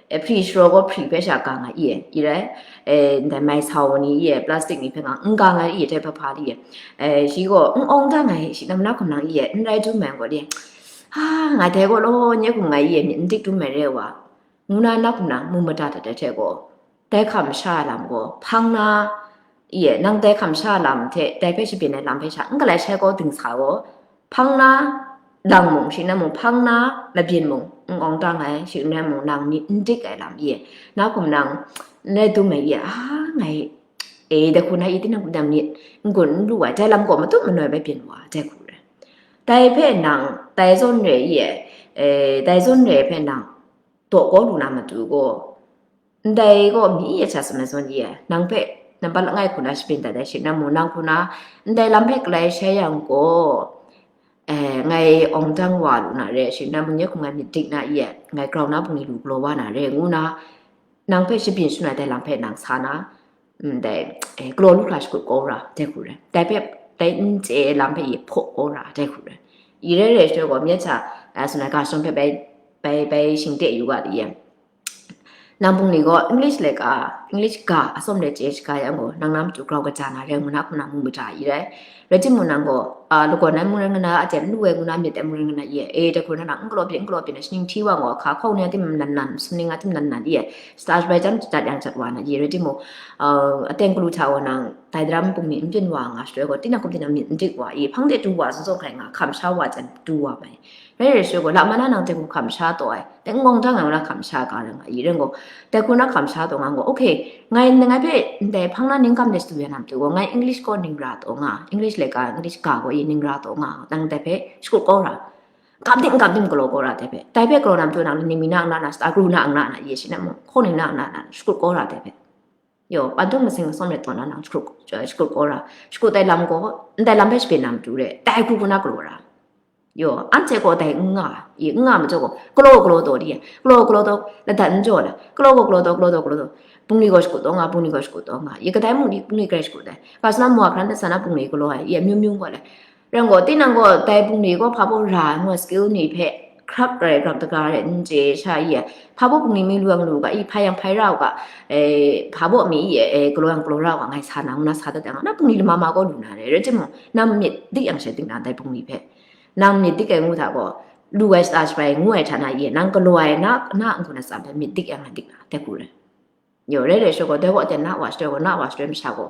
eh, hpri sharaw gaw hpri hpe sha ga nga i, i rai, eh, ndai mai sau ni i, plastic ni hpe nga n ga nga i, dai hpa hpa di, eh, shi gaw n awng dang ai, shi nam na hkum nang i, n rai dum ai gaw di, ha, ngai dai gaw law, nye hkum ngai i, myit n dik dum ai re wa, ngu na na hkum nang mu mada dat ai hte gaw, dai hkam sha ai lam gaw, hpang na, i, nang dai hkam sha ai lam hte, dai hpe shabyin ai lam hpe sha, n galai shai gaw ding sa gaw, hpang na, dang mung, shi na mung, hpang na, mabyin mung, n awng dang ai, shi n rai mung, nang myit n dik ai lam i, na hkum nang, n rai dum ai i, a, ngai, e, dai hku na i, tinang hkum nang myit n gun n lu ai, dai lam gaw matut manoi bai byin wa, dai hku rai. Dai hpe nang, dai zawn re i, e, dai zawn re hpe nang, daw kau lu na matu gaw, ndai gaw mi ya sha tsun ai zawn ye, nang hpe nampat langai hku na shabyin dat ai shi na mu, nang hku na ndai lam hpe galai shai yang gaw, eh, ngai awng dang wa lu na re, shi na mu, nye hkum ngai myit dik na ye, ngai grau na bungli lu galaw wa na re, ngu na, nang hpe shabyin shun ai dai lam hpe nang sa na, mm, dai, eh, galaw lu hkra shakut kau ra, dai hku rai. Dai hpe, dai n chye ai lam hpe ye hpaw kau ra, dai hku rai. I rai rai shaloi gaw, myit hta, eh, tsun ai ga shawng hpe bai, bai, bai shingte yu ga de ye. Nang bungli gaw English laika, English ga atsawm de chye shaga yang gaw, nang na matu grau kaja na rai ngu na hku na mu mada i rai. Rai timung nang gaw, a, lagawn ai mung rai nga na, aten lu ai ngu na myit ai mung rai nga na ye, e, dai hku na nang n galaw byin, n galaw byin na, shaning hti wa gaw, hka hkawng ni a tim nan nan, sumning a tim nan nan ye, stage bai jam jat yang jat wa na ye, rai timung, a, aten galu hta gaw nang, dai daram bungli n byin wa nga shaloi gaw, tinang hkum tinang myit n dik wa i, hpang de du wa zawn zawn hkrai nga, hkam sha wa jan du wa mai. Rai rai shaloi gaw, lama na nang dai hku hkam sha taw ai, dai n awng dang ai wa na hkam sha ga rai nga i, rai gaw, dai hku na hkam sha taw nga gaw, okay, ngai, ngai hpe ndai hpang na ningkam de shadu ya na matu gaw, ngai English gaw ning ra taw nga, English laika, English ga gaw i ning ra taw nga, nang dai hpe shakut kau ra. Kam tim, kam tim galaw kau ra dai hpe. Dai hpe galaw na matu nang ni mi na, na, na, sata kru na, na, na, ye shi na mung, hkaw ni na, na, na, shakut kau ra dai hpe. Yo, pantung masing masawm let taw na nang shakut, shakut kau ra. Shakut dai lam gaw, ndai lam hpe shabyin na matu re, dai hku hku na galaw ra. Yo, anhte gaw dai n nga, i n nga majaw gaw, galaw galaw taw di, galaw galaw taw, ladat n jaw la, galaw gaw galaw taw, galaw taw, galaw taw, bungli gaw shakut taw nga, bungli gaw shakut taw nga, i kadai mung di bungli grai shakut ai, ka sa na mwa hkran dat sa na bungli galaw ai, i amyu myu gaw le, rai gaw, tinang gaw dai bungli gaw hpa baw ra ai ngu ai skill ni hpe hkrak rai grap daga rai n chye sha i, hpa baw bungli mi lu yang lu u ga, i hpai yang hpai ra u ga, e, hpa baw mi i, e, galaw yang galaw ra u ga, ngai sa na ngu na sa dat yang, na bungli lama ma gaw lu na re, rai timung, nang myit dik yang she dik na dai bungli hpe. Nang myit dik ai ngu hta gaw, lu ai shata shabai ngu ai hta na ye, nang galaw ai na, na n-gun atsam hpe myit dik yang na dik na, dai hku rai. Yo, rai rai shaw gaw, dai gaw aten na wa sharai gaw, na wa sharai masha gaw,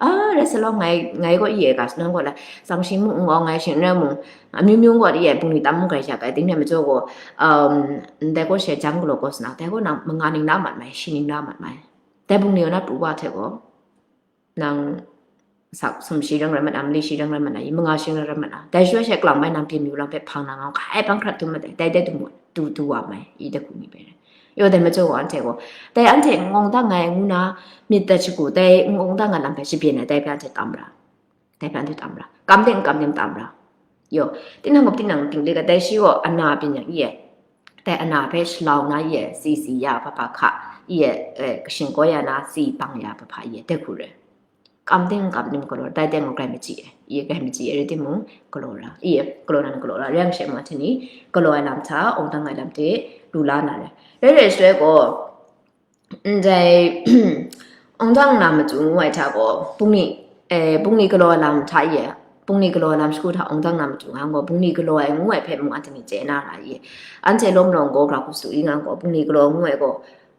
a, rai sa law, ngai, ngai gaw ye ga, nang gaw la, tsang shi mung n gaw, ngai shing n rai mung, amyu myu gaw ye, bungli tam mung grai sha kai, ding rai majaw gaw, um, ndai gaw she jang galaw gaw sa na, dai gaw nang manga ning na mat mai, shi ning na mat mai. Dai bungli gaw na pru wa hte gaw, nang sak sum shi rang rai mat na, mali shi rang rai mat na, i manga shi rang rai mat na, dai shaloi she kalang bai nang byin yu lam hpe hpang na nga, hkai hpang hkrat htum mat ai, dai dai du mu, du, du wa mai, i dai hku ni bai rai. Yo, dai majaw wa anhte gaw, dai anhte n-awng dang ai ngu na, myit dat shagu, dai n-awng dang ai lam hpe shabyin ai, dai hpe anhte tam ra, dai hpe anhte tam ra, kam ding kam ding tam ra. Yo, tinang gaw tinang ting de ga, dai shi gaw ana byin yang i e, dai ana hpe shalau na i e, si si ya hpa hpa hka, i e, e, kashin kaw ya na, si bang ya hpa hpa i e, dai hku rai. Kam ding kam ning galaw, dai teng gaw grai machyi ai, i grai machyi ai rai timung, galaw ra, i galaw na galaw ra, rai yang she mung hte ni, galaw ai lam hta, awng dang ai lam hte, lu la na rai. Rai rai shaloi gaw, ndai, awng dang na matu ngu ai hta gaw, bungli, eh, bungli galaw ai lam hta i, bungli galaw ai lam shagu hta awng dang na matu nga gaw, bungli galaw ai ngu ai hpe mung anhte ni chye na ra i, anhte lawm lawng gaw, gra hku su i nga gaw, bungli galaw ngu ai gaw,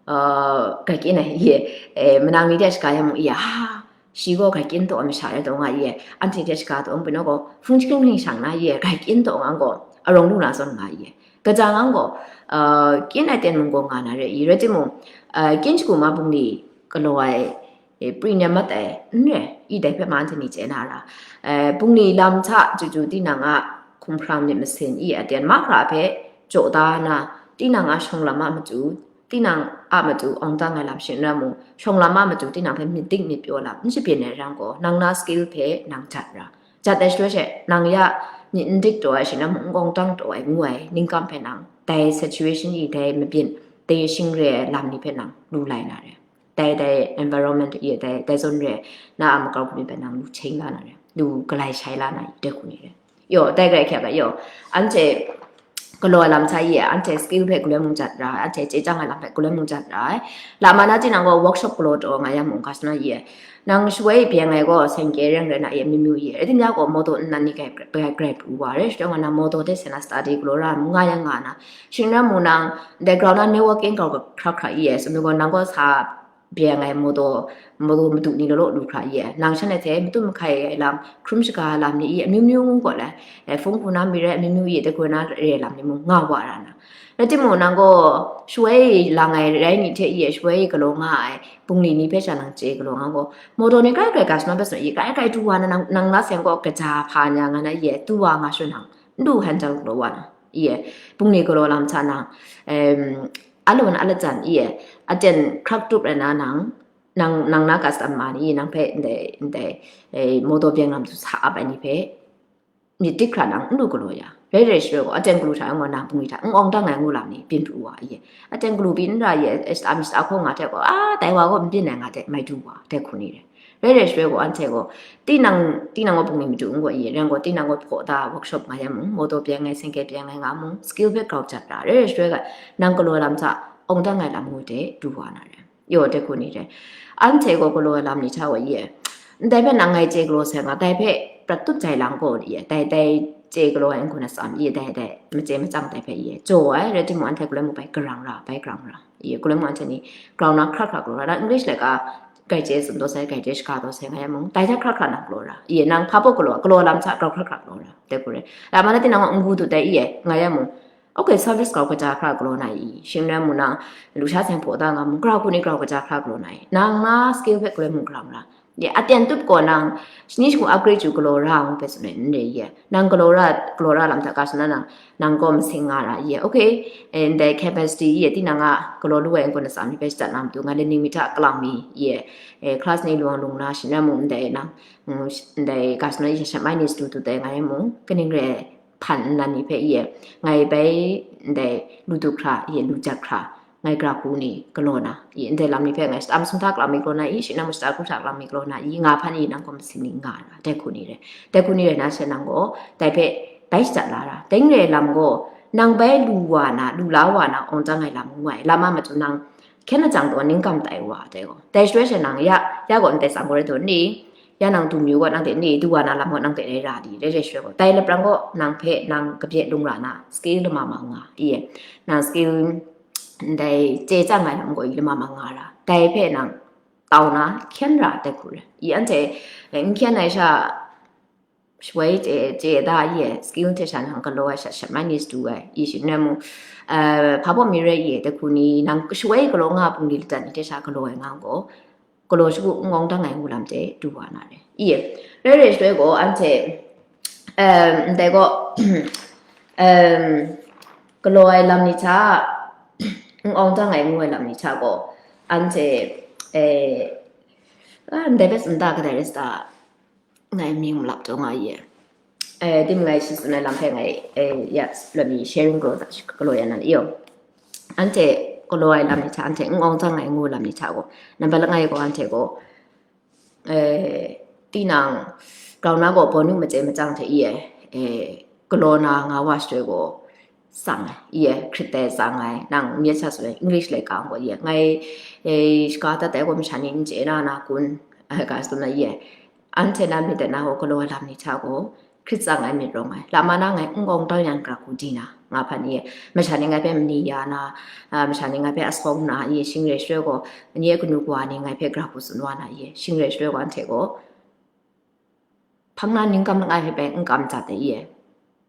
uh, grai kyin ai i, eh, manang ni hte shaga yang mung i, ha, shi gaw grai kyin taw ai masha rai taw nga i, anhte hte shaga taw, npu naw gaw, hpung chyahkying hping shang na i, grai kyin taw nga gaw, arawng lu na zawn nga i, kaja nga gaw, uh, kyin ai ten mung gaw nga na re i, rai timung, uh, kyin shagu ma bungli galaw ai, eh, pri nem mat ai, n re, i dai hpe ma anhte ni chye na ra. Eh, bungli lam hta chyu chyu tinang a hkumhkrang myit masin i aten mahkra hpe jaw da na, tinang a shawng lam a matu, tinang a matu awng dang ai lam shing n rai mung, shawng lam a matu tinang hpe myit dik myit pyaw lam n shabyin ai rai gaw, nang na skill hpe nang jat ra. Jat ai shaloi she, nang ya myit n dik taw ai, shing n rai mung, n-awng dang taw ai ngu ai ningkam hpe nang, dai situation i, dai mabyin, dai shing re ai lam ni hpe nang lu lai na re. Dai, dai environment i, dai, dai zawn re, na a makau hkrum hpe nang lu hkying la na re, lu galai shai la na i, dai hku ni re. Yo, dai grai hkyak ai, yo, anhte galaw ai lam hta i, anhte skill hpe galoi mung jat ra, anhte chye chyang ai lam hpe galoi mung jat ra ai. Lama na tinang gaw workshop galaw taw nga yang mung, ka sa na i, nang shawoi byen ai gaw seng kye reng rai na i, amyu myu i, rai timung gaw mawtaw nnan ni grai, grai, grai pru wa re, shadaw nga na mawtaw hte seng na study galaw ra mung nga yang nga na, shing n rai mung nang, dai ground na networking grau hkra hkra i, sumri gaw nang gaw sa byen ai mawtaw, mawtaw madu ni law law lu hkra i, nang shanhte hte matut mahkai ai lam, hkrum shaga ai lam ni i, amyu myu ngu gaw lai, eh, hpung hku na mi rai, amyu myu i, dai hku na re ai lam ni mung nga wa ra na. Rai timung, nang gaw shawoi lang ai rai ni hte i, shawoi galaw nga ai bungli ni hpe sha nang chye galaw nga gaw, mawtaw ni grai grai ga shana hpe sa i, grai grai du wa na, nang, nang na seng gaw kaja hpa nya nga na i, du wa nga shun nang, n du handle galaw wa na i, bungli galaw lam hta nang, em, alawan alatsan i, aten hkrak tup rai na nang, nang, nang na customer ni nang hpe ndai, ndai, eh, mawtaw byeng lam hta sa ap ai ni hpe, myit dik hkra nang n lu galaw ya. Rai rai shaloi gaw, aten galu hta e ngu na bungli hta n-awng dang ai ngu lam ni byin pru wa i. Aten galu pyi n ra i, eh, shata mi shata hkaw nga hte gaw, a, dai wa gaw n byin ai nga hte mai du wa, dai hku ni re. Rai rai shaloi gaw, anhte gaw, tinang, tinang gaw bungli madu n gaw i, rai gaw, tinang gaw hpaw da workshop nga yang mung, mawtaw byeng ai, seng kye byeng ai nga mung, skill hpe grau jat ra. Rai rai shaloi gaw, nang galaw lam hta, awng dang ai lam ngu hte du wa na re. Yo, dai hku ni re. Anhte gaw galaw ai lam ni hta wa ye. Ndai hpe nang ngai chye galaw sai nga, dai hpe prat tup jai lang gaw ye, dai, dai chye galaw ai n-gun atsam ye, dai, dai, machye machyang dai hpe ye. Jaw ai, rai timung anhte galoi mung bai garang ra, bai garang ra. Ye, galoi mung anhte ni ground na hkra hkra galaw ra, na English laika grai chye tsun taw sai, grai chye shaga taw sai nga yang mung, dai hta hkra hkra nang galaw ra. Ye, nang hpa baw galaw, galaw lam hta grau hkra hkra galaw ra, dai hku re. Lama na tinang n-gu dut dai ye, nga yang mung, okay, service grau kaja hkra galaw na i, shing n rai mung nang, lusha seng hpaw da nga mung, grau hku ni grau kaja hkra galaw na i, nang na skill hpe galoi mung garang ra. Ye, aten tup gaw nang, shani shagu upgrade yu galaw ra ngu hpe tsun ai, n re ye. Nang galaw ra, galaw ra lam hta ka shana nang, nang gaw masing nga ra ye. Okay, eh, ndai capacity ye, tinang a galaw lu ai n-gun atsam ni hpe shajat na matu, nga le ning mi hta kalang mi ye, eh, class ni lung lung na, shing n rai mung ndai nang, mm, sh-, ndai ka shana ye, shat mai ni shadu du dai nga yang mung, kaning re ai, hpan nnan ni hpe ye, ngai bai ndai lu du hkra ye, lu jat hkra, ngai gra hku ni galaw na, i ndai lam ni hpe ngai shata masum hta galam mi galaw na i, shi na mashata hkru hta galam mi galaw na i, nga hpan i nang gaw masing ni nga ra, dai hku ni rai. Dai hku ni rai na she nang gaw, dai hpe bai shajat la ra. Dai n rai lam gaw, nang bai lu wa na, lu la wa na, awng dang ai lam ngu ai, lam a matu nang, hkyen lajang taw ning kam tai wa, dai gaw. Dai shaloi she nang ya, ya gaw ndai tsang gaw rai taw ni, ya nang du myu gaw nang hte ni, du wa na lam gaw nang hte rai ra di, rai rai shaloi gaw. Dai laprang gaw nang hpe nang kabye lung ra na, skill lama ma nga, i e. Nang skill ndai chye tsang ai lam gaw i lama ma nga ra. Dai hpe nang tau na hkyen ra dai hku rai. I anhte, eh, n hkyen ai sha, shawai chye, chye da ye, skill hte sha nang galaw ai sha, sha mai ni du ai, i shi nai mu, eh, hpa baw mi rai ye, dai hku ni, nang shawai galaw nga pung ni lata ni hte sha galaw ai nga gaw, galaw shagu n awng dang ai ngu lam hte du wa na re. I e, rai rai shaloi gaw, anhte, em, ndai gaw, em, galaw ai lam ni hta, n awng dang ai ngu ai lam ni hta gaw, anhte, eh, ah, ndai hpe tsun da kadai rai sa ta, ngai mying malap taw nga ye. Eh, tim ngai shi tsun ai lam hpe ngai, eh, ya, lami sharing galaw da, galaw ya nan, iyo. Anhte galaw ai lam ni hta, anhte n awng dang ai ngu lam ni hta gaw, nambat langai gaw, anhte gaw, eh, tinang, grau na gaw bawnu machyai machyang hte i e, eh, galaw na nga wa shaloi gaw, tsang ai, i e, hkrit ai tsang ai, nang myit sa shaloi, English laika gaw, i e, ngai, eh, shaka dat ai gaw masha ni n chye na na kun, eh, ga tsun ai, i e, anhte na myit de na gaw galaw ai lam ni hta gaw, hkrit tsang ai myit rawng ai. Lama na ngai n awng dang yan gra hku di na, nga hpan i e, masha ni ngai hpe mani ya na, ah, masha ni ngai hpe asawng na, i e, shing rai shaloi gaw, ni e kanu kawa ni ngai hpe gra hku tsun wa na, i e, shing rai shaloi gaw, anhte gaw, hpang na ning kam langai hpe bai n kam jat ai, i e,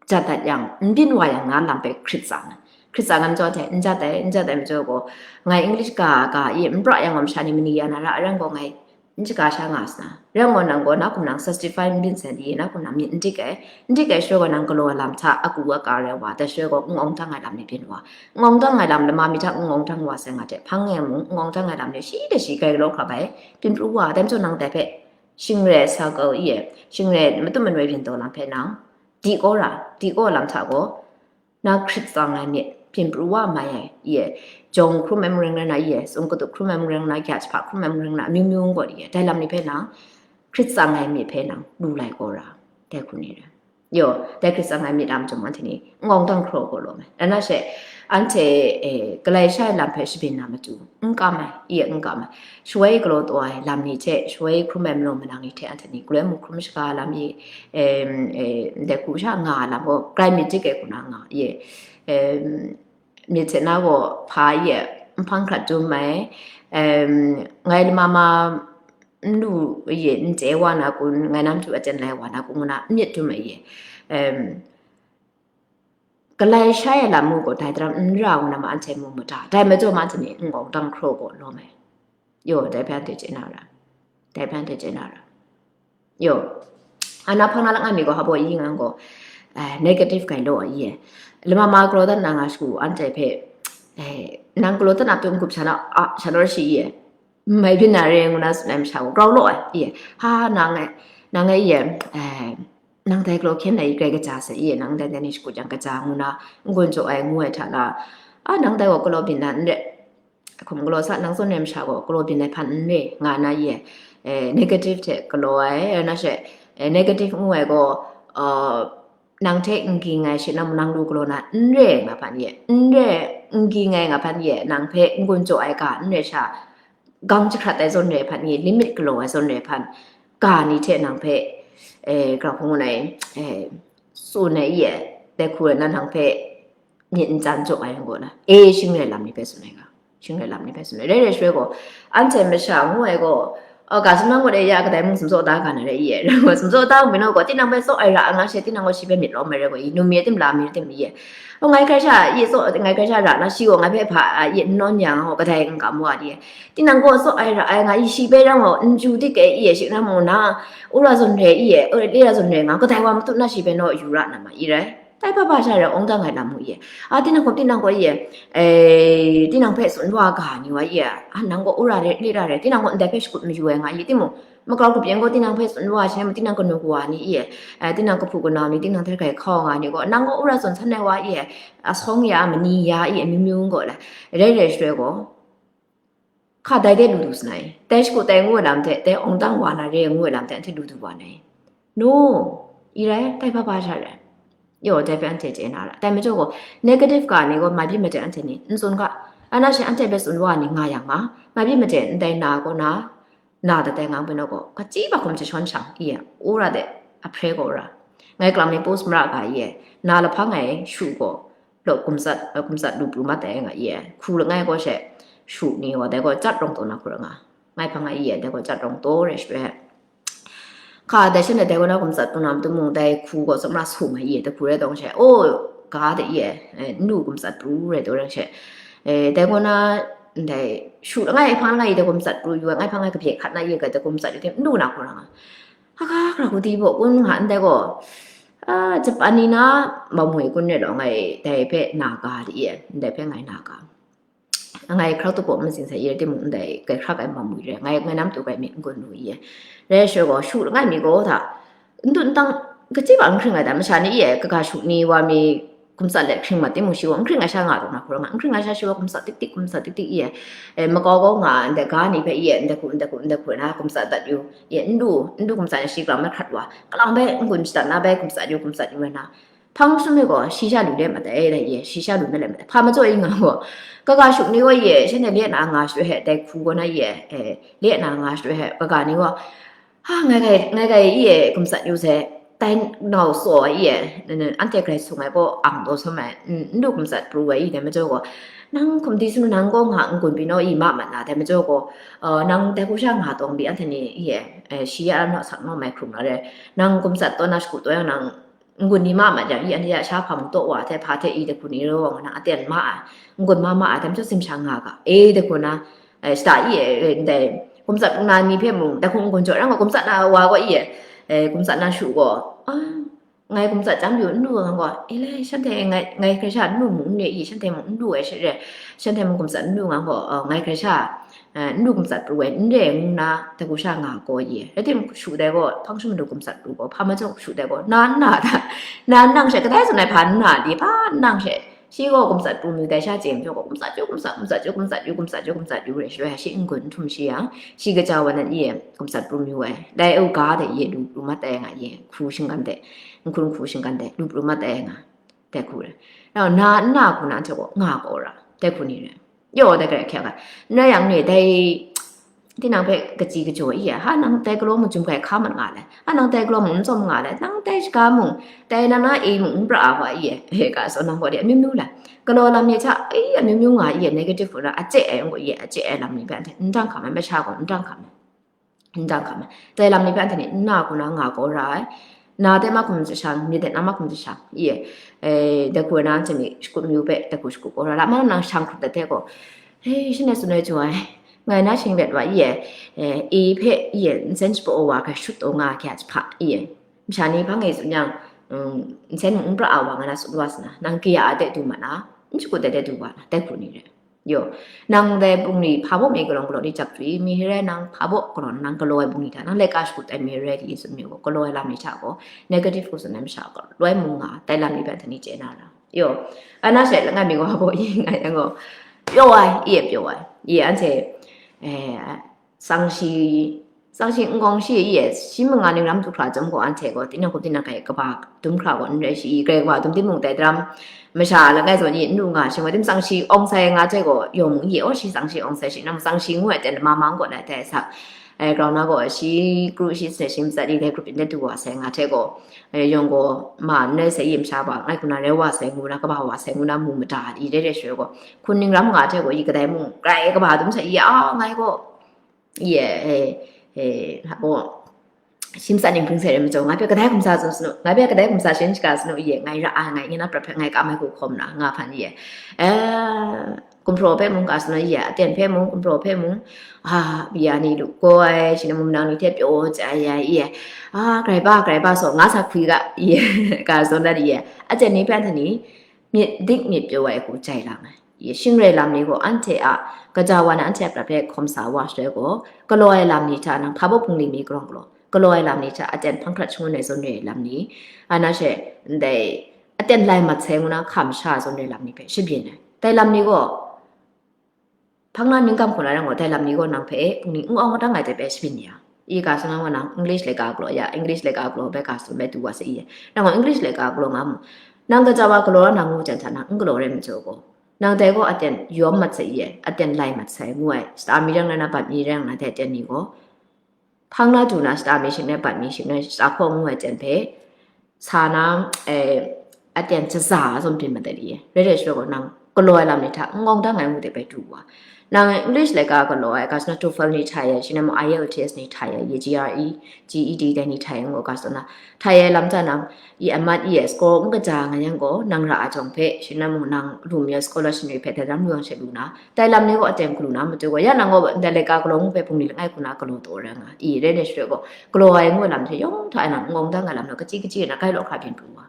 jat dat yang, n byin wa yang, na lam hpe hkrit tsang ai. Hkrit tsang ai majaw hte, n jat ai, n jat ai majaw gaw, ngai English ga, ga, i e, n pra yang gaw, masha ni mani ya na ra, a rai gaw ngai, n shaga sha nga sa na. Rai nme nang gaw, na hkum nang satisfy n byin sai di, na hkum nang myit n dik ai, n dik ai shaloi gaw nang galaw ai lam hta, a ku a ka rai wa, dai shaloi gaw n awng dang ai lam ni byin wa. N awng dang ai lam lama mi hta n awng dang wa sai nga hte, hpang e mung n awng dang ai lam ni shi de shi grai galaw hkra bai, byin pru wa, dai majaw nang dai hpe, shing rai sa kau i e, shing rai matut manoi byin taw lam hpe nang, di kau ra, di kau lam hta gaw, na hkrit tsang ai myit, byin pru wa mai ai, i e, jawng hkrum ai mung rai na, i e, tsum katup hkrum ai mung rai na, gya jahpa hkrum ai mung rai na, amyu myu n gaw, i e, dai lam ni hpe nang, hkrit tsang ai myit hpe nang, lu lai kau ra, dai hku ni rai. Yo, dai hkrit tsang ai myit a majaw anhte ni, n awng dang hkraw gaw law mai. Rai na she, anhte, eh, galai sha ai lam hpe shabyin na matu, n kam ai, i e, n kam ai. Shawai galaw taw ai lam ni hte, shawai hkrum ai malawng manang ni hte, anhte ni, galoi mung hkrum shaga lam i, em, eh, ndai hku sha nga ai lam gaw, grai myit dik ai hku na nga, i e, em, myit hte na gaw hpa ye, nhpang hkrat dum ai, em, ngai lama ma n lu ye, n chye wa na kun, ngai na matu aten lai wa na kun, ngu na n myit dum ai ye, em, galai sha ai lam mu gaw, dai daram n ra ngu na ma anhte mu mu ta, dai majaw ma anhte ni n awng dang hkraw gaw lawm ai. Yo, dai hpe anhte chye na ra, dai hpe anhte chye na ra. Yo, ana hpang na langai mi gaw, hpa baw yi nga gaw, eh, negative kai law ai ye. Lama ma galaw dat na nga shagu, anhte hpe, eh, nang galaw dat na pyi n-gup sha na, a, sha naw shi ye. N mai byin na re ngu na tsun ai masha gaw, grau law ai ye. Ha, nang e, nang e ye, eh, nang dai galaw hkyen na i grai kaja sai ye, nang dai dai ni shakut yang kaja ngu na, n-gun jaw ai ngu ai hta na, a, nang dai gaw galaw byin na n re, hkum galaw sa, nang zawn rai masha gaw galaw byin ai hpan n re nga na ye, eh, negative hte galaw ai, rai na she, eh, negative ngu ai gaw, uh, nang hte n ging ai she, nang, nang lu galaw na n re nga hpan ye, n re, n ging ai nga hpan ye, nang hpe n-gun jaw ai ga n re sha, gang jahkrat ai zawn re hpan ye, limit galaw ai zawn re hpan, ga ni hte nang hpe, eh, grau hpung ngu na e, eh, tsun ai ye, dai hku rai na nang hpe myit n tsan jaw ai n gaw na, e, shing rai lam ni hpe tsun ai ga, shing rai lam ni hpe tsun ai. Rai rai shaloi gaw, anhte masha ngu ai gaw, a, ga sumlang gaw de ya kadai mung sumtsaw da ga na rai i e, rai gaw, sumtsaw da nme naw gaw, tinang hpe tsaw ai ra ai nga she, tinang gaw shi hpe myit lawm ai rai gaw, i, nu mi tim la mi tim i e, o, ngai hkrai sha, i, tsaw, ngai hkrai sha ra na, shi gaw ngai hpe hpa, a, i, n nawn yang gaw, kadai n kam wa di e, tinang gaw tsaw ai ra ai nga i, shi hpe rang gaw, n chyu dik e, i e, shi nang mung na, wora zawn re i e, o, le ra zawn re nga, kadai wa matut na shi hpe naw yu ra na ma i rai. Tai hpa hpa sha rai awng dang ai lam mu ye. A, tinang hkum tinang gaw ye, eh, tinang hpe tsun wa ga ni wa ye. A, nang gaw wora re, li ra re, tinang gaw ndai hpe shakut mayu ai nga ye. Timung, makau grup yan gaw tinang hpe tsun wa shi, tinang kanu kawa ni ye, eh, tinang kahpu kanau ni, tinang hte hkrai hkau nga ni gaw, nang gaw wora tsun san ai wa ye, a sawng ya, mani ya ye, amyu myu n gaw le. Rai rai shaloi gaw, hka dai de lu du sanai. Dai shakut dai ngu ai lam hte, dai awng dang wa na re ngu ai lam hte, anhte lu du wa nai. No, i rai, tai hpa hpa sha rai. Yo, dai hpe anhte chye na ra. Dai majaw gaw, negative ga ni gaw, mai byin made anhte ni n tsun ga. Ana she anhte hpe tsun wa ni nga yang nga, mai byin made ndai na gaw na, na dat ai nga bun gaw, kaji ba hkum jashawn shang, i ya, wora de, a hpre gaw ra. Ngai kalang mi post mara ga ye, na lahpang ai shu gaw, law kumsat, kumsat lu pru mat ai nga ye, hku langai gaw she, shu ni gaw, dai gaw jat rong taw na hku ra nga. Ngai hpang ai ye, dai gaw jat rong taw re shi hpe. Hka dai shin dai gaw na kumsat pru na matu mung, dai hku gaw tsawmra sung ai ye, dai hku rai dawng she, o, ga de ye, eh, n lu kumsat pru rai taw rai she. Eh, dai gaw na, ndai, shu langai hpang langai ye, dai kumsat pru yu ai, ngai hpang ai kabye hkat na ye, ga dai kumsat yu tim, n lu na hku ra nga. Hka hka hkra hku di baw kun nga ndai gaw, a, Japan ni na, bamwi kun re law ngai, dai hpe na ga de ye, ndai hpe ngai na ga. Ngai hkrak tu gaw mazing sa ye timung ndai, kai hkrak ai bamwi re, ngai, ngai nam tu kai mi n gun lu ye. Rai shaloi gaw, shu langai mi gaw hta, n dun n tang, kaji ba n hkring ai ta, masha ni ye, kaga shu ni wa mi, kumsat let hkring mat timung shi gaw, n hkring ai sha nga taw na hku ra nga, n hkring ai sha shi gaw, kumsat tik tik, kumsat tik tik ye. Eh, makau kau nga, ndai ga ni hpe ye, ndai hku, ndai hku, ndai hku na, kumsat dat yu, ye, n du, n du kumsat na shi kalang mai hkrat wa, kalang bai n gun shadat na bai kumsat yu, kumsat yu ai na. Hpang sum mi gaw, shi sha lu let mat ai, dai ye, shi sha lu let mat ai. Hpa majaw i nga gaw, kaga shu ni gaw ye, shanhte let na nga shaloi he, dai hku gaw na ye, eh, let na nga shaloi he, kaga ni gaw, ha, ngai kai, ngai kai i e, kumsat yu sai, tai nau tsaw ai i e, n-, n-, anhte grai sung ai gaw ang taw sawm ai, n-, n lu kumsat pru ai i dai majaw gaw, nang hkum di sunu nang gaw nga n-gun pyi naw i ma mat na dai majaw gaw, uh, nang dai hku sha nga tawng pyi anhte ni i e, eh, shi ya naw sak naw mai hkrum na re, nang kumsat taw na shakut taw yang nang n-gun ni ma mat yang i anhte a sha hpang taw wa hte hpa hte i dai hku ni raw wa nga nang aten ma ai, n-gun ma ma ai, dai majaw simsha nga ga, e dai hku na, eh, shada i e, eh, ndai, kumsat pru na ni hpe mung, dai hku n-gun jaw rang gaw, kumsat na wa gaw i e, eh, kumsat na shu gaw, ah, ngai kumsat chyam yu n lu nga gaw, e le, shanhte ngai, ngai hkrai sha n lu mung n re i, shanhte mung n lu ai sha re, shanhte mung kumsat n lu nga gaw, eh, ngai hkrai sha, eh, n lu kumsat pru ai n re ngu na, dai hku sha nga gaw i e, rai tim shu dai gaw, hpang shu malu kumsat pru gaw, hpa majaw shu dai gaw, na n na ta, na n nang she, kadai tsun ai hpa n na li, hpa n nang she, shi gaw kumsat pru mi dai sha chye majaw gaw, kumsat yu, kumsat, kumsat yu, kumsat yu, kumsat yu, kumsat yu re, shaloi shi n-gun n htum shi yang, shi kaja wa nan ye kumsat pru mi wai. Dai u ga de ye lu pru mat ai nga ye, hku shinggan de, n hkun hku shinggan de, lu pru mat ai nga, dai hku re. Nau na, na hku na hte gaw, nga gaw ra, dai hku ni re. Yaw, dai kare hkyak ai. N rai yang ni, dai, tinang hpe kaji kajaw i ya, ha, nang dai galaw mung jum hkai hka mat nga le, ha, nang dai galaw mung n tsawm nga le, nang dai shaga mung, dai na na e mung n pra ai wa i ya, he, ka tsaw nang gaw de, amyu myu la, galaw lam ni hta, e, amyu myu nga i ya, negative hku na, a chye ai, n gaw i ya, a chye ai lam ni hpe anhte n dang hkam ai, masha gaw n dang hkam ai, n dang hkam ai. Dai lam ni hpe anhte ni n na hku na nga gaw ra ai. Na de mahkum jashang, myit de na mahkum jashang, i e, eh, dai hku na anhte ni shakut mayu hpe, dai hku shakut gaw ra la, ma nang shang hkrup dat de gaw, hei, shanhte tsun ai chyu ai, ngai na shing let wa i e, eh, e hpe i e, nsen shapaw wa hkrai shut taw nga hkya jahpa i e, masha ni hpang e tsun yang, mm, nsen mung n pra a wa nga na tsun wa sa na, nang kaya a de du ma na, n shakut de de du wa na, dai hku ni re. Yo, nang dai bungli hpa baw mi galaw galaw ni jap jwi mi rai, nang hpa baw galaw nang galaw ai bungli hta, nang laika shakut ai mi rai di tsun mi gaw, galaw ai lam ni hta gaw, negative hku tsun ai masha gaw, loi mung nga, dai lam ni hpe anhte ni chye na ra. Yo, ana she langai mi gaw hpa baw i nga yang gaw, pyaw ai, i e pyaw ai, i anhte, eh, tsang shi, tsang shi n gawng shi i e, shi manga ning ram du hkra chyawm gaw, anhte gaw, tinang hkum tinang hkai kaba dum hkra gaw n rai shi i, grai kaba dum timung dai daram, masha langai zawn i n lu nga, shing wa tim tsang shi awng sai nga hte gaw, yawng mung i e, aw, shi tsang shi awng sai shi, nang tsang shi ngu ai ten, ma mang gaw lai tai sa, eh, grau na gaw, shi kru shi se shi matsat i, dai grup in de du wa sai nga hte gaw, eh, yawng gaw, ma n rai sai i masha ba, ngai hku na rai wa sai ngu na, kaba wa sai ngu na, mu mada i, dai dai shaloi gaw, hkun ning ram nga hte gaw, i kadai mung, grai kaba dum sai i, a, ngai gaw, Ye, eh, eh, habo, shim san ning hpring sai rai majaw, ngai hpe kadai hkum sa tsun sanu, ngai hpe kadai hkum sa shin shaga sanu ye, ngai ra ai, ngai nyan na prat hpe ngai kam ai hku hkawm na, nga hpan ye, eh, gumhpraw hpe mung ka sanu ye, aten hpe mung, gumhpraw hpe mung, ah, bia ni lu gaw ai, shi na mung nang ni hte pyaw chya ya ye, ah, grai ba, grai ba saw, nga sa hkwi ga ye, ka zawn dat ye, aten ni hpe anhte ni, myit dik myit pyaw ai hku jai lang ai. Ye, shing rai lam ni gaw anhte a, kaja wa na anhte a prat hpe hkawm sa wa shaloi gaw, galaw ai lam ni hta nang hpa baw bungli mi karawng galaw, galaw ai lam ni hta aten hpang hkrat shangun ai zawn re ai lam ni, a na she, ndai aten lai mat sai ngu na hkam sha zawn re ai lam ni hpe shabyin ai. Dai lam ni gaw, hpang na ningkam hku na rai ngut, dai lam ni gaw nang hpe, e, bungli n awng dang ai hte hpe shabyin ya. I ga sung nang gaw nang English laika galaw ya, English laika galaw bai ga sung bai du wa sa i. Nang gaw English laika galaw nga mu. Nang kaja wa galaw na ngu jan hta nang n galaw rai majaw gaw, nang dai gaw aten yawm mat sa i, aten lai mat sai ngu ai, shata mi rai nna, bat mi rai nna, dai aten ni gaw, hpang na du na shata mi shing rai, bat mi shing rai, shata hkaw ngu ai aten hpe, sa na, eh, aten shaza zawn byin mat ai, rai rai shaloi gaw nang galaw ai lam ni hta n awng dang ai ngu de bai du wa. Nang English laika galaw ai, ka suna TOEFL ni htai ai, shi na mung I E L T S ni htai ai, ye G R E, G E D dai ni htai ai ngu, ka suna htai ai lam hta nang, i amat i ai score n kaja nga yang gaw, nang ra a jawng hpe, shi na mung nang lu mi ai scholarship ni hpe dai ram lu yang she lu na, dai lam ni gaw aten hku lu na matu gaw, ya nang gaw ndai laika galaw ngu hpe bungli langai hku na galaw taw rai nga, i rai rai shaloi gaw, galaw ai ngu ai lam hte yawng hta e nang n awng dang ai lam gaw, kaji kaji na grai law hkra byin pru wa.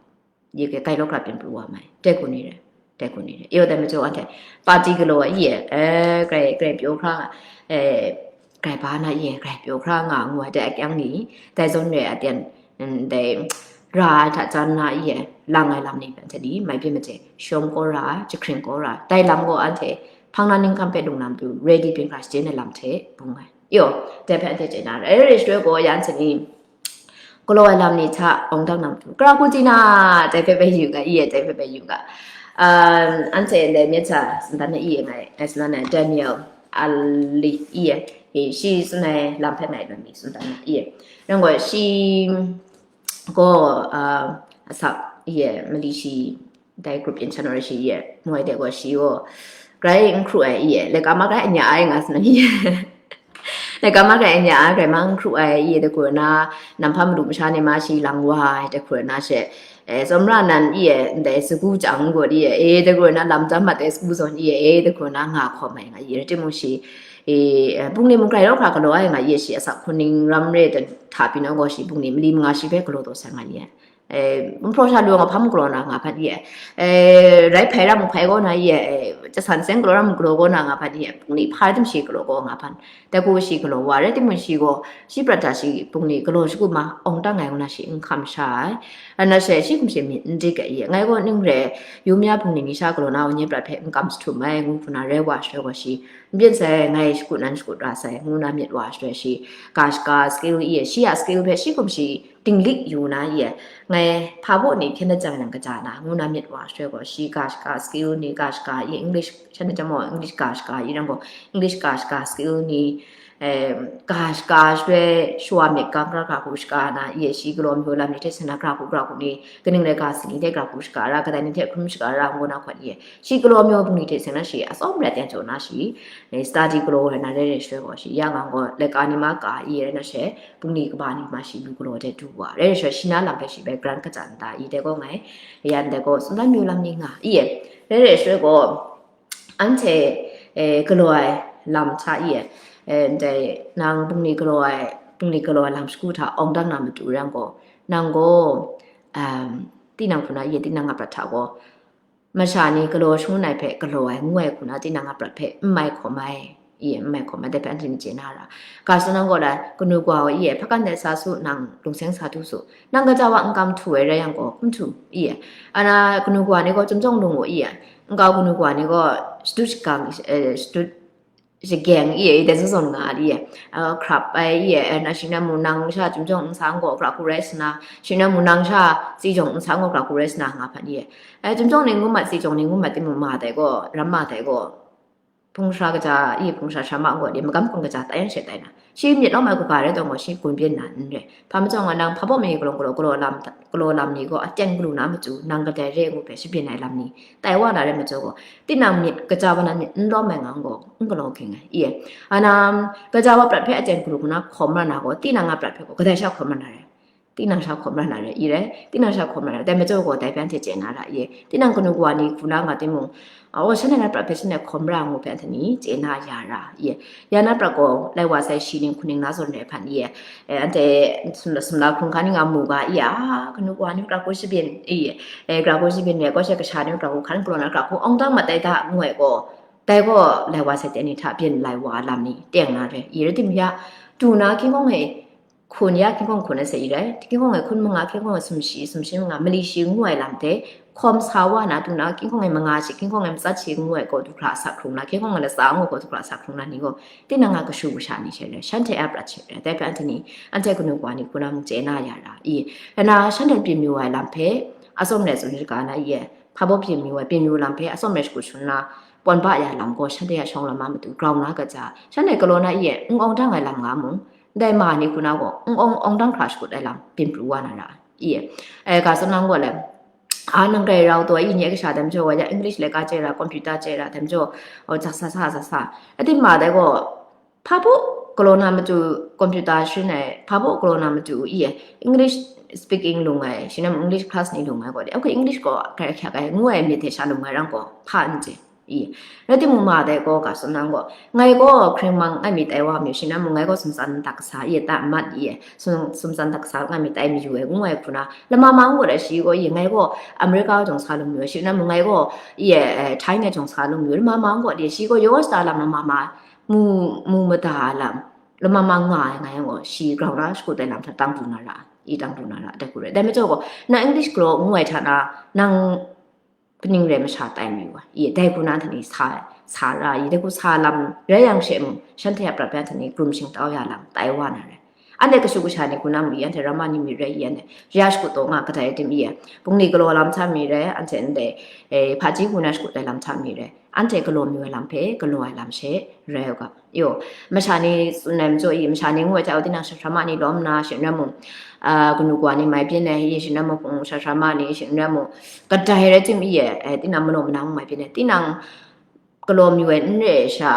Ye ke grai law hkra byin pru wa mai. Dai hku ni rai, dai hku ni rai. Yo, dai majaw anhte party galaw ai ye, eh, grai, grai pyaw hkra nga, eh, grai ba na ye, grai pyaw hkra nga ngu ai, dai akyang ni, dai zawn re ai aten, mm, dai ra ai hta jan na ye, lang ai lam ni hpe anhte ni mai byin maje, shawm kaw ra ai, jahkring kaw ra ai, dai lam gaw anhte hpang na ningkam hpe lung na matu, ready byin hkra shajen ai lam hte bung ai. Yo, dai hpe anhte chye na, rai rai shaloi gaw, ya anhte ni, galaw ai lam ni hta awng dang na matu, kra hku tina, dai hpe bai yu ga, i e, dai hpe bai yu ga. Um, anhte ndai myit sa sindan na i e ngai, dai sindan na Daniel Ali i e, i, shi tsun ai lam hpe ngai lawm mi sindan na i e. Nang gaw shi gaw, uh, asak i e, mali shi dai group in chan rai shi ye, moi de gaw shi gaw, grai n hkru ai ye, laika ma grai anya ai nga sa na ye. Laika ma grai anya ai, grai ma n hkru ai ye, de gaw na, nam hpa madu masha ni ma shi lang wa ai, de gaw na she, eh, tsawmra nan ye, ndai sagu jang gaw ye, eh, de gaw na lam tam mat ai sagu zawn ye, eh, de gaw na nga hkawm ai nga ye, rai timung shi, eh, eh, bungli mung grai law hkra galaw ai nga ye, shi asak hkuning ram re dan hta pyi na gaw shi bungli mali manga shi hpe galaw taw sai nga ye. Eh, gumhpraw sha lu nga hpa mung galaw na nga hpan ye, eh, rai hpai ra mung hpai gaw na ye, eh, jasan seng galaw ra mung galaw gaw na nga hpan ye, bungli hpa rai tim shi galaw gaw nga hpan, dai gaw shi galaw wa rai timung shi gaw, shi prat da shi bungli galaw shagu ma awng dang ai ngu na shi n hkam sha ai, ana she shi hkum shi myit n dik ai ye, ngai gaw ning re, yu mya bungli ni sha galaw na wa nye prat hpe n kam jahtum ai ngu hku na rai wa shaloi gaw shi, n byin sai, ngai shakut nan shakut ra sai ngu na myit wa shaloi shi, ga shaga skill i ye, shi a skill hpe shi hkum shi, dinglik yu na ye, ngai hpa baw ni hkyen dat jang yang kaja na, ngu na myit wa shaloi gaw, shi ga shaga skill ni, ga shaga i English, shan na jam gaw English ga shaga i rang gaw, English ga shaga skill ni, eh, ga shaga shaloi shawa myit ga, ga hku shaga na ye, shi galaw mayu lam ni hte seng na ga hku ga hku ni, kaning rai ga sing ni hte ga hku shaga ra, kadai ni hte hkrum shaga ra, ngu na hkawt ye, shi galaw mayu bungli hte seng na shi, atsawm rai aten jaw na shi, eh, study galaw ai na rai rai shaloi gaw, shi ya nga gaw, laika ni ma ka i rai na she, bungli kaba ni ma shi lu galaw de du wa, rai rai shaloi shi na lam hpe shi bai grant kaja nta i, dai gaw ngai, ya ndai gaw, sumdan mayu lam ni nga i e, rai rai shaloi gaw, anhte, eh, galaw ai lam hta i e, eh, ndai nang bungli galaw ai, bungli galaw ai lam shagu hta awng dang na matu rai gaw, nang gaw, um, tinang hku na i e, tinang a prat hta gaw, masha ni galaw shangun ai hpe galaw ai ngu ai hku na tinang a prat hpe n mai hkawm ai, i e, n mai hkawm ai, dai hpe anhte myit chye na ra. Ga sung nang gaw lai, kanu kawa i e, hpakan de sa su, nang lungseng sa du su, nang gaja wa n kam htu ai rai yang gaw, hkum htu, i e, ana kanu kawa ni gaw chyum jawng lung u, i e, nkau kanu kawa ni gaw shadut shagang, eh, shadut shageng i e, i dai zawn zawn nga ai, i e, uh, hkrap ai, i e, eh, na shi na mung nang sha chyum jawng n sa n gaw, gra hku rai sa na, shi na mung nang sha tsi jawng n sa n gaw, gra hku rai sa na, nga hpan i e. Eh, chyum jawng ni ngu mat, tsi jawng ni ngu mat timung, ma dai gaw, ram ma dai gaw, Hpung sara kaja, i hpung sara sara ma gaw di, magam hkun kaja tai yang she tai na. Shi myit lawm ai kaga rai taw gaw, shi gun byin na n re. Hpa majaw nga nang hpa baw mi galaw galaw galaw lam, galaw lam ni gaw aten galu na matu, nang kadai re ngu hpe shabyin ai lam ni tai wa na rai majaw gaw, tinang myit kaja wa na myit n lawm ai nga gaw, n galaw ging ai. Iye, ana, kaja wa prat hpe aten galu hku na hkawm ra na gaw, tinang a prat hpe gaw, kadai sha hkawm ra na rai. Tinang sha hkawm ra na rai, i rai, tinang sha hkawm ra na rai, dai majaw gaw dai hpe anhte chye na ra, i, tinang kanu kawa ni hku na nga timung, aw, shanhte na prat hpe shanhte hkawm ra ngu hpe anhte ni chye na ya ra, i, ya na prat gaw lai wa sai shi ning hku ning na zawn rai hpan, i, e, anhte sumla, sumla hkrung hkan ni nga mu ga, i, a, kanu kawa ni prat hku shabyin, i, e, prat hku shabyin re, gaw she kasha ni prat hku hkan galaw na prat hku awng dang mat ai da ngu ai gaw, dai gaw lai wa sai teng ni hta byin lai wa lam ni teng na re, i, rai timung ya, du na hkying hkawng e, hkun ya hkying hkawng hkun ai sa i rai, hkying hkawng e hkun manga, hkying hkawng e sumshi, sumshi manga, mali shi ngu ai lam hte, hkawm sa wa na, du na hkying hkawng e manga shi, hkying hkawng e matsat shi ngu ai gaw du hkra asak hkrung na, hkying hkawng e latsa ngu gaw du hkra asak hkrung na ni gaw, tinang a kashu kasha ni she rai, shanhte a prat she rai, dai hpe anhte ni, anhte kanu kawa ni hku na mung chye na ya ra, i, ana shanhte byin mayu ai lam hpe, atsawm rai tsun shaga na, i, hpa baw byin mayu ai, byin mayu lam hpe atsawm rai shakut shangun na, pawn ba ya lam gaw, shanhte a shawng lam a matu grau na kaja, shanhte galaw na, i, n awng dang ai lam nga mung, ndai ma ni hku na gaw, n awng, awng dang hkra shakut ai lam byin pru wa na ra, i, e, ga tsun nang gaw le, a, nang grai rau taw, i, nye kasha dai majaw wa ya, English laika chye ra, computer chye ra, dai majaw, o, zaksa sa, zaksa. Ati ma dai gaw, hpa baw galaw na matu computer sharin ai, hpa baw galaw na matu, i, English speaking lung ai, shi nang English class ni lung ai gaw de, ok, English gaw grai hkyak ai, ngu ai myit hte sha lung ai rang gaw, hpa n chye. I, rai timung ma dai gaw ga tsun nang gaw, ngai gaw hkring mang ngai mi tai wa mayu, shi nang mung ngai gaw sumtsan tak kasa, i, ta mat, i, sum, sumtsan tak kasa ngai mi tai mayu ai, ngu ai hku na, lama ma n gaw da shi gaw, i, ngai gaw America jawng sa lung mayu, shi nang mung ngai gaw, i, e, China jawng sa lung mayu, lama ma n gaw di, shi gaw yaw sa lam lama ma, mu, mu mada lam, lama ma nga ai ngai gaw, shi grau na shakut ai lam hta tang du na ra, i, tang du na ra, dai hku rai. Dai majaw gaw, na English galaw ngu ai hta na, nang, kaning rai masha tai mayu ai, i, dai hku na anhte ni sa, sa ra, i, dai hku sa lam rai yang she mung, shanhte a prat hpe anhte ni krum shingtau ya lam tai wa na rai. Anhte kashu kasha ni hku na mung, i, anhte ramma ni myit rai, i, anhte ya shakut taw nga kadai tim, i, bungli galaw lam hta mi rai, anhte ndai, e, hpaji hku na shakut ai lam hta mi rai, anhte galaw mayu ai lam hpe galaw ai lam she rai u ga. Yo, masha ni tsun ai majaw i, masha ni ngu ai hta, tinang sha sha ma ni lawm na, shing n rai mung, a, kanu kawa ni mai byin ai, i, shing n rai mung, hpung sha sha ma ni, shing n rai mung, kadai rai tim i, e, tinang manaw manang mai byin ai, tinang galaw mayu ai n re ai sha,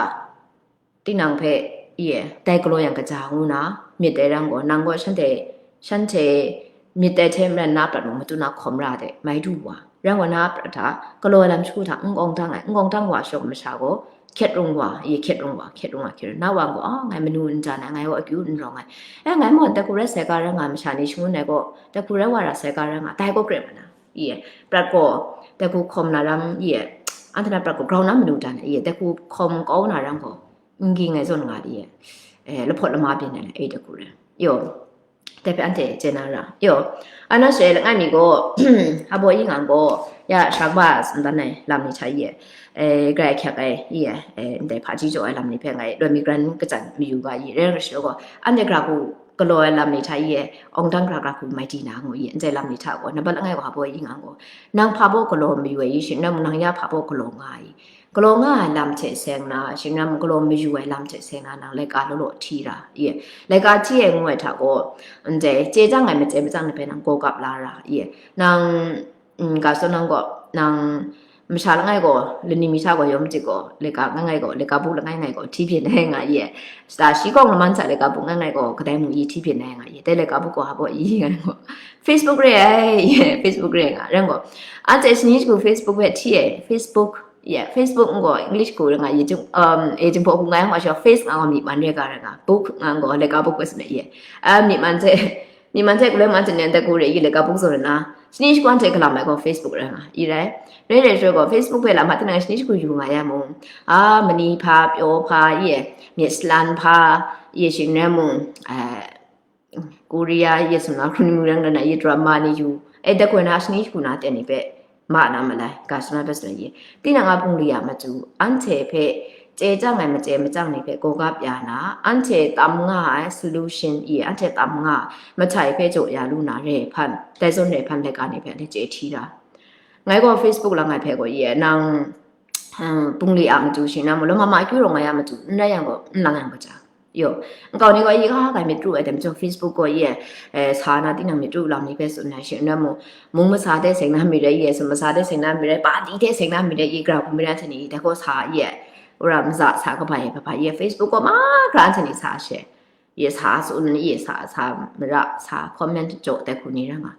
tinang hpe, i, e, dai galaw yang kaja ngu na, myit ai rang gaw, nang gaw shanhte, shanhte myit ai hte maren na prat mung matu na hkawm ra de, mai du wa. Rai wa na prat hta, galaw ai lam shagu hta n kawng dang ai, n kawng dang wa shawng masha gaw, hkyet rung wa, i, hkyet rung wa, hkyet rung wa, hkyet rung, na wa gaw, a, ngai manu n jan ai, ngai gaw akyu n rawng ai. E, ngai maw, dai hku rai sai ga rai nga, masha ni shangun ai gaw, dai hku rai wa ra sai ga rai nga, dai gaw kre ma na. I, prat gaw, dai hku hkawm na ram, i, anhte na prat gaw grau na manu dan ai, i, dai hku hkawm kau na ram gaw, n ging ai zawn nga di, e, lahpawt lama byin ai, e, dai hku rai. Yo. Dai hpe anhte chye na ra. Yo, ana she langai mi gaw, hpa baw yi nga gaw, ya, sha kaba tsun dan ai lam ni hta i, e, grai hkyak ai, i, e, ndai hpaji jaw ai lam ni hpe ngai loi mi gran kachyan mayu ga i, rai rai shaw gaw, anhte gara hku galaw ai lam ni hta i, awng dang gara gara hku mai di na ngu i, ndai lam ni hta gaw, nambat langai gaw hpa baw yi nga gaw, nang hpa baw galaw mayu ai i, shing n rai mung nang ya hpa baw galaw nga ai i, galaw nga ai lam hte seng na, shing n rai mung galaw mayu ai lam hte seng na, nang laika law law hti ra, i, laika hti ai ngu ai hta gaw, ndai, chye chyang ai machye machyang ni hpe nang gaw gap la ra, i, nang, mm, ga tsun nang gaw, nang, masha langai gaw, lani mi hta gaw yawm chye gaw, laika ngai ngai gaw, laika buk langai ngai gaw, hti byin ai nga, i, sa shi kawng laman hta laika buk ngai ngai gaw, kadai mung i hti byin ai nga, i, dai laika buk gaw hpa baw yi nga gaw, Facebook re ai, i, Facebook re nga, rai gaw, anhte shani shagu Facebook hpe hti ai, Facebook, Yeah, Facebook n gaw English hku rai nga, i, jing, um, e, jinghpaw hku nga yang wa sha, face nga gaw myi man re ga rai nga, book nga gaw laika book bai sa me, yeah. A, myi man hte, myi man hte galoi man hte nen dai hku re, i, laika book zaw rai na, shani shagu hte galam ai gaw Facebook rai nga, i rai. Rai rai shaw gaw Facebook hpe lam hta tinang shani shagu yu nga ya mung, a, mani hpa, pyaw hpa, i, myit salan hpa, i, shing n rai mung, a, Korea, i, sumla hkrung ni mung rai nga na, i, drama ni yu, e, dai hku na shani shagu na ten ni hpe, ma na malai, ga shana bai sa na ye. Tinang a bungli a matu, anhte hpe chye chyang ai machye machyang ni hpe gaw gap ya na, anhte tam nga ai solution i, anhte tam nga ai mahtai hpe jaw ya lu na re ai hpan, dai zawn re ai hpan laika ni hpe anhte chye hti ra. Ngai gaw Facebook langai hpe gaw ye, nang bungli a matu shing na mu, lama ma akyu rawng ai a matu n rai yang gaw, n lang yang gaw ja. Yo, nkau ni gaw yi ga ga myit ru ai, dai majaw Facebook gaw yi, eh, sa na tinang myit ru lam ni hpe tsun ai shing na mu, mung masa hte seng na mi rai yi, sum masa hte seng na mi rai, padi hte seng na mi rai yi, gara hku mi rai hte ni, dai gaw sa yi, wora maza sa kaba yi, kaba yi, Facebook gaw ma gara hte ni sa she, yi sa tsun, yi sa, sa mara, sa comment jaw dai hku ni rai nga.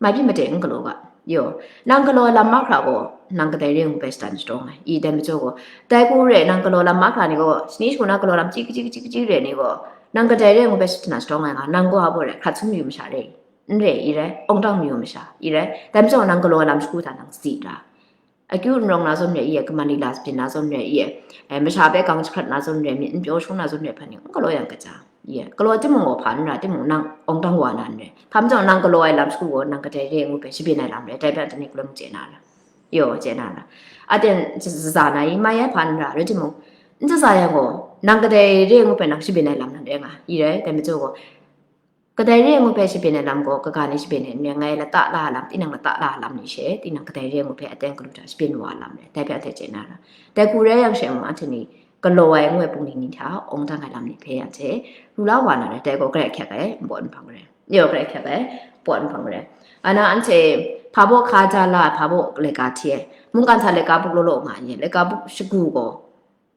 Mai byin made n galaw ga. Yo, nang galaw ai lam mahkra gaw, nang kadai re ngu hpe shatan shadawng ai. I dai majaw gaw, dai hku re, nang galaw lam mahkra ni gaw, shani shagu na galaw lam chyi kachyi kachyi kachyi re ni gaw, nang kadai re ngu hpe shatan shadawng ai nga, nang gaw a baw re, hkrat sum mayu masha re, n re, i rai, awng dang mayu masha, i rai, dai majaw nang galaw ai lam shagu hta nang si ra. Akyu n rawng na zawn re, i e, kaman ni la byin na zawn re, i e, eh, masha hpe gang jahkrat na zawn re, myit n pyaw shung na zawn re hpan ni, n galaw yang kaja. Ye, galaw timung gaw hpa n ra, timung nang awng dang wa na n re. Hpa majaw nang galaw ai lam shagu gaw, nang kadai re ngu hpe shabyin ai lam re, dai hpe anhte ni hkrum chye na ra. Yo, chye na ra. Aten zaza na i, mai ai hpa n ra, rai timung, n zaza yang gaw, nang kadai re ngu hpe nang shabyin ai lam nan re nga, i rai, dai majaw gaw, kadai re ngu hpe shabyin ai lam gaw, kaga ni shabyin ai n re, ngai lata la ai lam, tinang lata la ai lam ni she, tinang kadai re ngu hpe aten galu hta shabyin wa ai lam re, dai hpe anhte chye na ra. Dai hku rai yang she mung, anhte ni, galaw ai ngu ai bungli ni hta awng dang ai lam ni hpe anhte ru la wa na rai, dai gaw grai hkyak ai npawt nhpang rai. Yo, grai hkyak ai npawt nhpang rai. Ana anhte hpa baw hka ja la ai, hpa baw laika hti ai, mungkan hta laika buk law law nga ai, laika buk shagu gaw,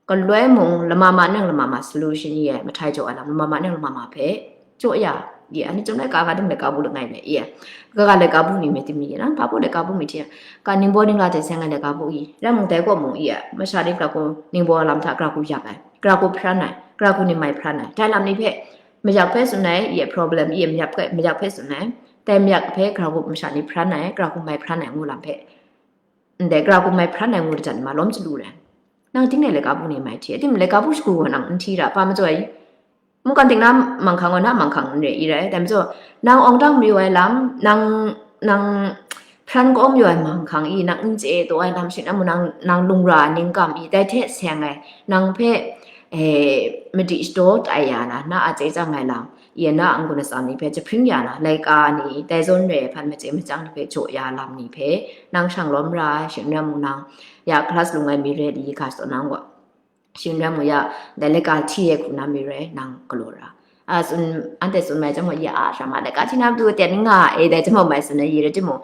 galoi mung lama ma nang lama ma solution ye, mahtai jaw ai lam lama ma nang lama ma hpe jaw ya, ye, ani chyawm laika ga dum laika buk langai me, ye, kaga laika buk ni me timi, ye, nang hpa baw laika buk mi hti ai, ka ningbaw ningla hte seng ai laika buk i, rai mung dai gaw mung, ye, masha ni gara hku ningbaw lam hta gara hku yak ai, gara hku hpran ai, gara hku ni mai hpran ai, dai lam ni hpe mayak hpe tsun ai, ye, problem, ye, mayak hpe, mayak hpe tsun ai, dai mayak hpe gara hku masha ni hpran ai, gara hku mai hpran ai ngu lam hpe, ndai gara hku mai hpran ai ngu lajang ni ma lawm chyalu rai. Nang ting e laika buk ni mai hti ai, tim laika buk shagu gaw nang n hti ra, hpa majaw ai, mungkan ting na manghkang gaw na manghkang n re, i rai, dai majaw, nang awng dang mayu ai lam, nang, nang hpran kawm yu ai manghkang i, nang n chye taw ai lam shing na mu, nang, nang lung ra ai ningkam i, dai hte seng ai, nang hpe, eh, madi shadaw tai ya na, na a chye chyang ai lam, ye na a n-gun atsam ni hpe jahpring ya na, laika ni, dai zawn re ai hpan machye machyang ni hpe jaw ya lam ni hpe, nang shang lawm ra ai, shing n rai mu nang, ya class lung ai mi re li ga shadaw nang gaw, shing n rai mu ya, dai laika hti ai hku na mi re nang galaw ra. A tsun, anhte tsun mai chyawm gaw, ya, a, sha ma laika hti na matu ten nga e, dai chyawm mai tsun ai, ye rai timung,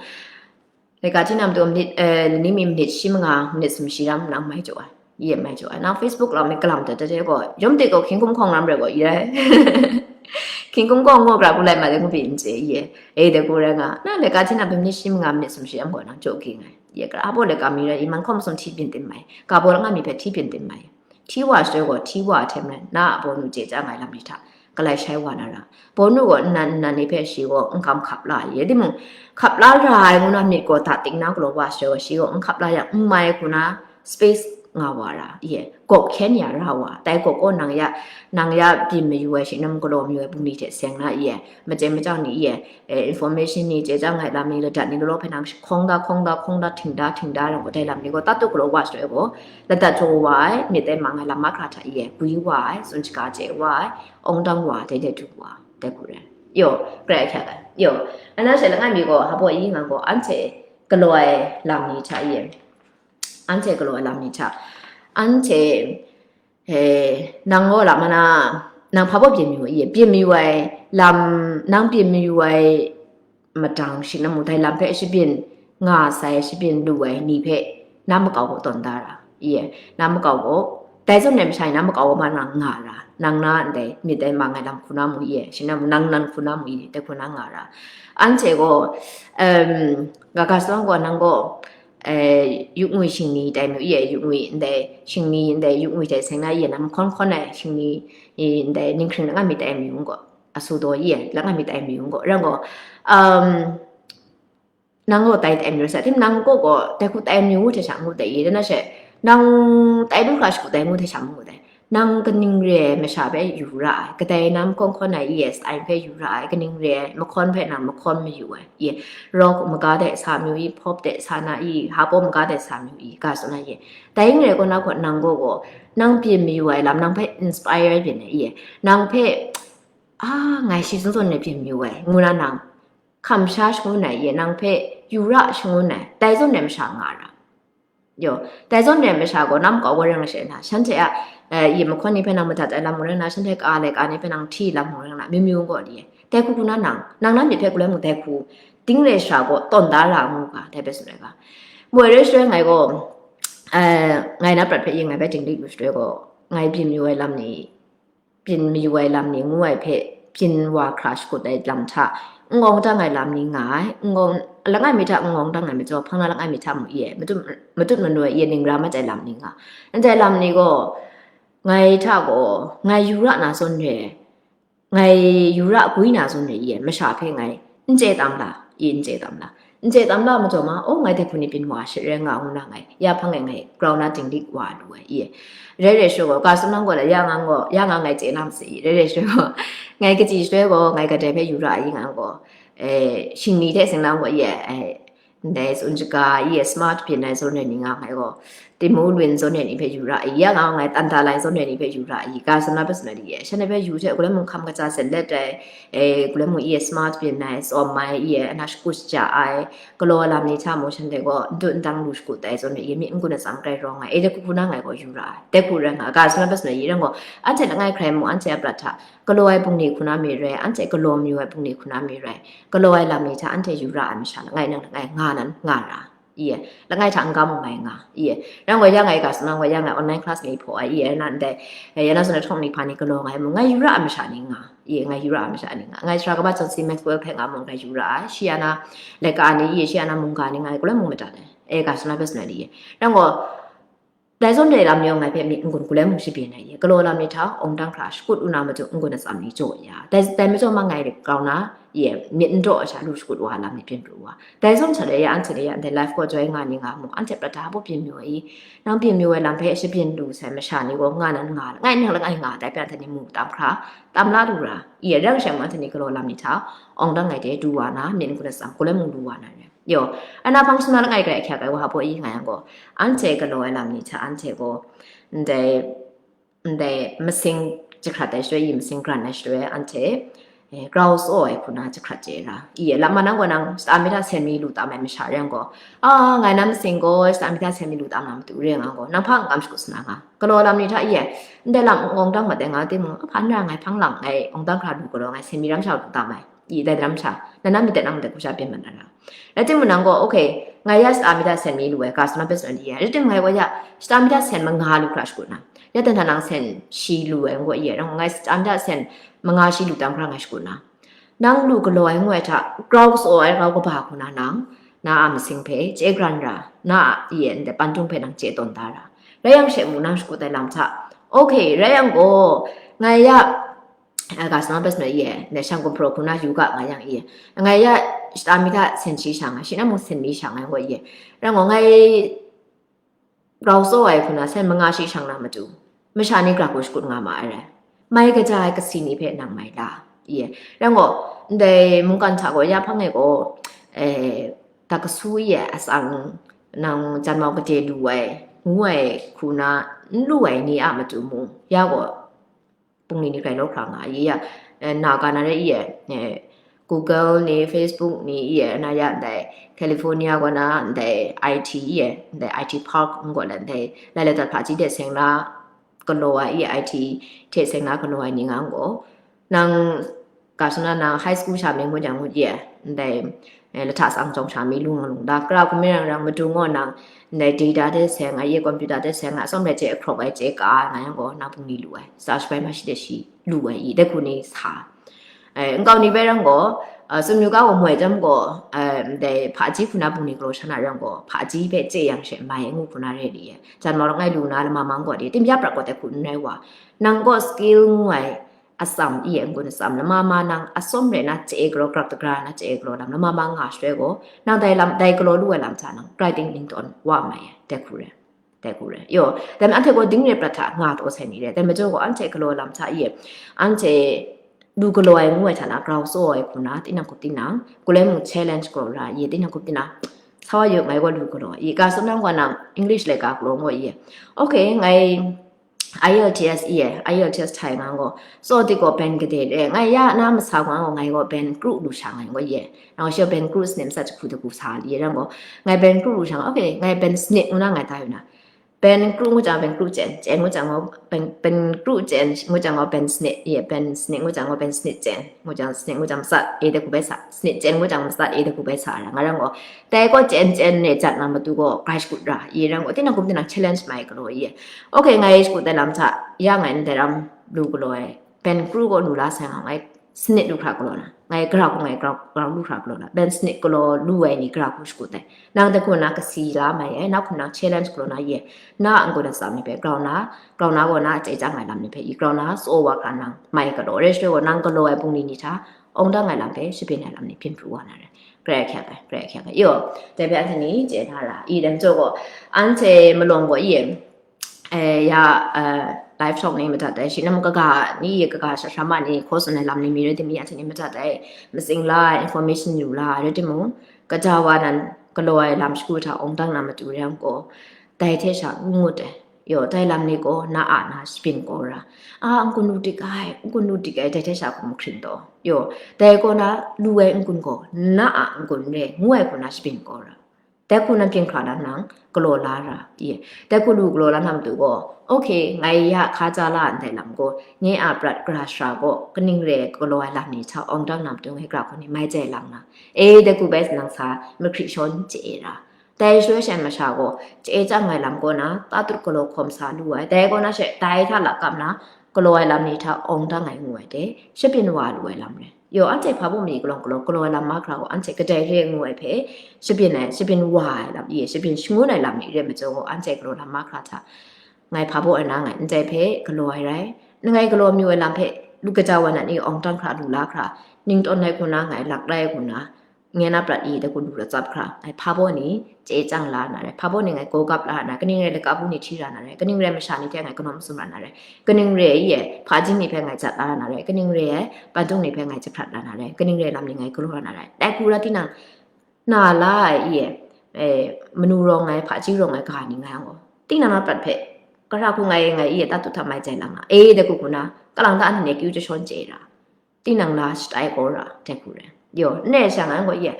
laika hti na matu minit, eh, lani mi minit shi manga, minit sumshi ram nang mai jaw ai, ye mai jaw ai. Nang Facebook lam mi kalam dat dat ai gaw, yawm de gaw hkying hkum hkawng ram rai gaw, ye rai. Hkying hkum hkawng gaw gara hku lai ma de ngu pyi n chye, ye. E de hku rai nga, nang laika hti na minit shi manga, minit sumshi ram gaw nang jaw ging ai. Ye, gara hpa baw laika mi rai i, man hkawm masum hti byin tim mai, ga baw langa mi hpe hti byin tim mai. Hti wa shaloi gaw, hti wa ai hte maren, na a bawnu chye chyang ai lam ni hta, galai shai wa na ra. Bawnu gaw nnan nnan ni hpe shi gaw n kam hkap la ai, rai timung, hkap la ra ai ngu na myit gaw da ting na galaw wa shaloi gaw, shi gaw n hkap la yang, n mai hku na space nga wa ra, ye, gawk hkyen ya ra wa, dai gawk gaw nang ya, nang ya byin mayu ai, shing n rai mu galaw mayu ai bungli hte seng na, ye, machye machyang ni, ye, eh, information ni, chye chyang ai lam ni, ladat ni law law hpe nang hkawng da, hkawng da, hkawng da, hting da, hting da, rai gaw, dai lam ni gaw, tat tu galaw wa shaloi gaw, ladat jaw wa ai, myit dai mang ai lam mahkra hta e, gwi wa ai, tsun shaga chye wa ai, awng dang wa ai, dai dai du wa ai, dai hku rai. Yo, grai hkyak ai. Yo, ana she langai mi gaw, hpa baw i nga gaw, anhte galaw ai lam ni hta e, anhte galaw ai lam ni hta, anhte, eh, nang gaw lam mana, nang hpa baw byin mayu ai, byin mayu ai lam, nang byin mayu ai madang shing n rai mu, dai lam hpe shabyin nga sai, shabyin lu ai ni hpe na makau gaw tawn da ra, ye, na makau gaw, dai zawn rai masha ni na makau gaw ma nang nga ra, nang na ndai myit dai mang ai lam hku na mu, ye, shing n rai mu, nang nan hku na mu, ye, dai hku na nga ra. Anhte gaw, um, ga ga shadawn gaw nang gaw, eh, yuk ngwi shingni tai mu, ye, yuk ngwi ndai shingni, ndai yuk ngwi tai seng na, ye, nang mahkawn hkawn ai shingni, i, ndai ninghkring langai mi tai mayu n gaw, asu daw, ye, langai mi tai mayu n gaw, rai gaw, um, nang gaw tai tai mayu sa, tim nang gaw gaw, dai hku tai mayu ngu hte sha ngu dai, ye, dan na she, nang tai lu hkra shagu tai ngu hte sha ngu dai. Nang kaning re ai masha hpe yu ra ai, kadai nang mahkawn hkawn ai E S I hpe yu ra ai, kaning re ai mahkawn hpe nang mahkawn mayu ai, ye, rock maga de sa mayu i, pop de sa na i, hpa baw maga de sa mayu i, ga tsun ai, ye. Dai n rai gaw, na gaw nang gaw gaw, nang byin mayu ai lam, nang hpe inspire byin ai, ye, nang hpe, a, ngai shi zawn zawn e byin mayu ai, ngu na nang hkam sha shangun ai, ye, nang hpe yu ra shangun ai, dai zawn e masha nga ra. Yo, dai zawn re ai masha gaw, nam kau gaw rai nga she na, shanhte a, eh, yi mahkawn ni hpe nang madat ai lam mung rai na, shanhte ka ai laika ni hpe nang hti lam mung rai na, myu myu gaw di, dai hku hku na nang, nang na myit hpe galoi mung dai hku, ding re shara gaw, tawn da ra ngu ga, dai hpe tsun ai ga. Moi rai shaloi ngai gaw, eh, ngai na prat hpe yi ngai bai dinglik lu shaloi gaw, ngai byin yu ai lam ni, byin mayu ai lam ni ngu ai hpe byin wa hkra shakut ai lam hta, n-gawng dang ai lam ni nga ai, n-gawng, langai mi hta n-gawng dang ai majaw, hpang na langai mi hta mu i ai, matut, matut manu ai i ai, ning ra mat ai lam ni nga. Ndai lam ni gaw, ngai hta gaw, ngai yu ra na zawn re, ngai yu ra gwi na zawn re i ai, masha hpe ngai n chye tam la, i n chye tam la. N chye tam la majaw ma, o, ngai dai hku ni byin wa she rai nga ngu na ngai, ya hpang e ngai grau na dinglik wa lu ai, i. Rai rai shu gaw, ka sumnang gaw la, ya nga gaw, ya nga ngai chye na masi, rai rai shu gaw, ngai kaji shaloi gaw, ngai kadai hpe yu ra ai nga gaw, eh, shingni hte singlang gaw, i, eh, ndai tsun shaga, i, smart byin ai zawn rai ni nga ngai gaw, Timu lun zawn rai ni hpe yu ra ai, ya nga ngai tanda lai zawn rai ni hpe yu ra ai, ka sumna hpe sumna di, shanhte hpe yu hte, galoi mung hkam kaja sen let ai, eh, galoi mung i smart byin ai, tsawm ai, i ana shakut shaja ai, galaw lam ni hta mung shanhte gaw n dut n dang lu shakut ai zawn rai i, myit n gun atsam grai rawng ai, e dai hku hku na ngai gaw yu ra ai, dai hku rai nga, ka sumna hpe sumna i rai gaw, anhte langai hkrai mung, anhte a prat hta galaw ai bungli hku na mi rai, anhte galaw mayu ai bungli hku na mi rai, galaw ai lam ni hta anhte yu ra ai masha langai nang langai nga nan nga ra. I, langai hta n ga mu mai nga. I, rang gaw ya ngai ga sumang gaw ya ngai online class ni hpaw ai, i, na ndai, eh, ya na suna htawng ni hpa ni galaw ngai mu, ngai yu ra a masha ni nga. I, ngai yu ra a masha ni nga. Ngai sara kaba John C Maxwell hpe nga mu ngai yu ra ai. Shi ya na laika ni, i, shi ya na mungga ni ngai gulai mung madat ai. E, ga suna hpe suna di, i. Rang gaw, dai zawn dai lam ni yawng ngai hpe myit n-gun gulai mung shabyin ai, i. Galaw lam ni hta, awng dang hkra shakut u na matu n-gun atsam ni jaw ya. Dai, dai majaw ma ngai grau na, i, myit n daw ai sha lu shakut wa lam ni byin pru wa. Dai zawn sha de ya, anhte de ya, ndai life gaw joi nga ni nga mu, anhte prat hta bawp byin mayu ai, nang byin mayu ai lam hpe shabyin lu sai masha ni gaw nga nan nga, langai nang langai nga, dai hpe anhte ni mu tam hkra, tam la lu ra, i, rang shang anhte ni galaw lam ni hta, awng dang ngai de du wa na, myit n-gun atsam, gulai mung lu wa na re. Yo, ana hpang sumna langai grai ahkyak ai wa hpaw i nga yang gaw, anhte galaw ai lam ni hta, anhte gaw, ndai, ndai masing jahkrat ai shaloi, i masing gran ai shaloi, anhte, eh, grau tsaw ai hku na jahkrat chye ra. I, lam ma nang gaw nang shata mi hta sen mi lu tam ai masha rai yang gaw, a, ngai na masing gaw shata mi hta sen mi lu tam na matu re nga gaw, nang hpa n kam shakut sa na nga. Galaw lam ni hta, i, ndai lam n-gawng dang mat ai nga timung, a hpa n ra ngai hpang lang ngai awng dang hkra lu galaw ngai sen mi ram sha lu tam ai. I, dai ram sha, na na myit de nang myit de hku sha byin mat na ra. Rai timung nang gaw, okay, ngai ya shata mi hta sen mi lu ai, ka suna hpe suna di ya. Rai timung ngai gaw ya, shata mi hta sen manga lu hkra shakut na. Ya dan hta nang sen shi lu ai, ngu ya, nang ngai shata mi hta sen manga shi lu tam hkra ngai shakut na. Nang lu galaw ai ngu ai hta, grau tsaw ai rau kaba hku na nang, na a masing hpe, chye gran ra, na a, i, ndai pandung hpe nang chye tawn da ra. Rai yang she mu nang shakut ai lam hta, okay, rai yang gaw, ngai ya, a, ga sumang hpe sumna i, ndai shang gumhpraw hku na yu ga nga yang i, ngai ya shata mi hta sen shi shang ai, shi na mung sen mi shang ai gaw i, rai gaw ngai grau tsaw ai hku na sen manga shi shang na matu, masha ni gra hku shakut nga ma ai rai. Mai kaja ai kasi ni hpe nang mai la, i, rai gaw, ndai mungkan hta gaw ya hpang e gaw, eh, ta kasu i, atsang nang janmau gade lu ai, ngu ai hku na n lu ai ni a matu mung, ya gaw, bungli ni grai law hkra nga ai, ya, eh, na ga na rai i, eh, Google ni, Facebook ni, i, na ya ndai California gaw na ndai I T i, ndai I T park n gaw na ndai lai lai dat hpaji de seng na galaw ai i, I T hte seng na galaw ai ni nga n gaw, nang ga suna na high school sha mi ngut yang ngut i, ndai, eh, lahta sang jawng sha mi lung lung da, kara hku mi rang rang matu ngaw nang, ndai data de seng ai, i computer de seng ai, atsawm rai chye hkrawk ai, chye ka ai nga yang gaw, nang bungli lu ai, sa shabai ma shi de shi lu ai, i dai hku ni sa. Eh, nkau ni bai rang gaw, uh, sumyu ga gaw moi jam gaw, uh, ndai hpaji hku na bungli galaw sha na rang gaw, hpaji hpe chye yang she mai ai ngu hku na re li ai. Janmau langai lu na lama mang gaw di, tim ya prat gaw dai hku n rai wa. Nang gaw skill ngu ai, atsam i ai n-gun atsam lama ma nang atsawm rai na chye galaw, grap dagra na chye galaw lam lama ma nga shaloi gaw, nang dai lam, dai galaw lu ai lam hta nang grai ting ning tawn wa mai ai, dai hku rai, dai hku rai. Yo, dai majaw anhte gaw ding re prat hta nga taw sai ni re, dai majaw gaw anhte galaw lam hta i, anhte lu galaw ai ngu ai hta na grau tsaw ai hku na, tinang hkup tinang, gulai mung challenge galaw ra i, tinang hkup tinang, sa wa yu ngai gaw lu galaw i, ka sumnang gaw nang English laika galaw gaw i, okay, ngai I E L T S ye, I E L T S htai ngang gaw, so di gaw ben gade re, ngai ya na masa ngang gaw, ngai gaw ben kru lu sha ngai gaw ye. Nang shi ben kru snem sa chakhu da ku sa li rang gaw, ngai ben kru lu sha, okay, ngai ben snit ngu na ngai ta yu na. Ben kru ngu jang ben kru chen, chen ngu jang gaw ben, ben kru chen ngu jang gaw ben snit ye, ben snit ngu jang gaw ben snit chen, ngu jang snit ngu jang masat, e da ku bai sa, snit chen ngu jang masat, e da ku bai sa ra, nga rang gaw, dai gaw chen chen ne jat na matu gaw, grai shakut ra, ye rang gaw, tinang kum tinang challenge mai galaw ye. Okay, ngai shakut dai lam hta, ya ngai ndai ram lu galaw ai, ben kru gaw lu la sai nga ngai, snit lu hkra galaw na, ngai gara hku ngai grau, grau lu hkra galaw na, ben snit galaw lu ai ni gara hku shakut ai. Nang dai hku na kasi la mai ai, na hku nang challenge galaw na ye, na a n-gun atsam ni hpe grau na, grau na gaw na a chye chyang ai lam ni hpe i grau na, so wa hkra nang mai galaw, re shwe gaw nang galaw ai bungli ni hta, awng dang ai lam hpe shabyin ai lam ni byin pru wa na re. Grai hkyak ai, grai hkyak ai. Yo, dai hpe anhte ni chye na ra, i dai majaw gaw, anhte malawng gaw i, eh, ya, eh, live talk ni madat ai, shi nam kaga ni, kaga shashama ni, hkaw tsun ai lam ni mi rai timung, ya hte ni madat ai, matsing la, information yu la, rai timung, kaja wa nan galaw ai lam shagu hta awng dang na matu rai yang gaw, dai hte sha n ngut ai. Yo, dai lam ni gaw na a na shabyin gaw ra. A, n-gun lu dik ai, n-gun lu dik ai, dai hte sha hkum hkring taw. Yo, dai gaw na lu ai n-gun gaw, na a n-gun re, ngu ai gaw na shabyin gaw ra. Dai hku na byin hkra na nang galaw la ra, ye. Dai hku lu galaw la na matu gaw, okay, ngai ya hka ja la ndai lam gaw, nye a prat gara shara gaw, kaning re galaw ai lam ni hta awng dang na matu ngai gara hku ni mai jai lang na. E, dai hku bai nang sa mahkri shawn chye ra. Dai shaloi shan masha gaw, chye chyang ai lam kaw na, tatut galaw hkawm sa lu ai. Dai kaw na she, dai hta lakap na, galaw ai lam ni hta awng dang ai ngu ai hte, shabyin wa lu ai lam re. Yaw, anhte hpa baw mi kalawng galaw, galaw ai lam mahkra gaw, anhte kadai re ngu ai hpe, shabyin ai, shabyin wa ai lam, ye, shabyin shangun ai lam ni re majaw gaw, anhte galaw lam mahkra hta, ngai hpa baw ai na ngai, ndai hpe galaw ai rai. Ngai galaw amyu ai lam hpe, lu kaja wa na ni awng dang hkra, lu la hkra, ning tawn ai hku na, ngai lak rai ai hku na, ngai na prat i, dai hku lu la tsap hkra, ngai hpa baw ni chye chyang la na rai, hpa baw ni ngai gaw gap la na, kaning rai laka bu ni hti ra na rai, kaning rai masha ni hte ngai kanawn masum ra na rai, kaning rai i e, hpa jing ni hpe ngai jat la na rai, kaning rai ai, pandung ni hpe ngai jahprat la na rai, kaning rai lam ni ngai galaw ra na rai, dai hku la tinang, na la ai i e, eh, manu rawng ai, hpaji rawng ai ga ni ngai yang gaw, tinang na prat hpe, gara hku ngai ngai i e, tatut hta mai jai lang na, e, dai hku hku na, kalang ta anhte ni akyu jashawn chye ra, tinang la shatai gaw ra, dai hku rai. Yaw, n rai sha ngai gaw i e,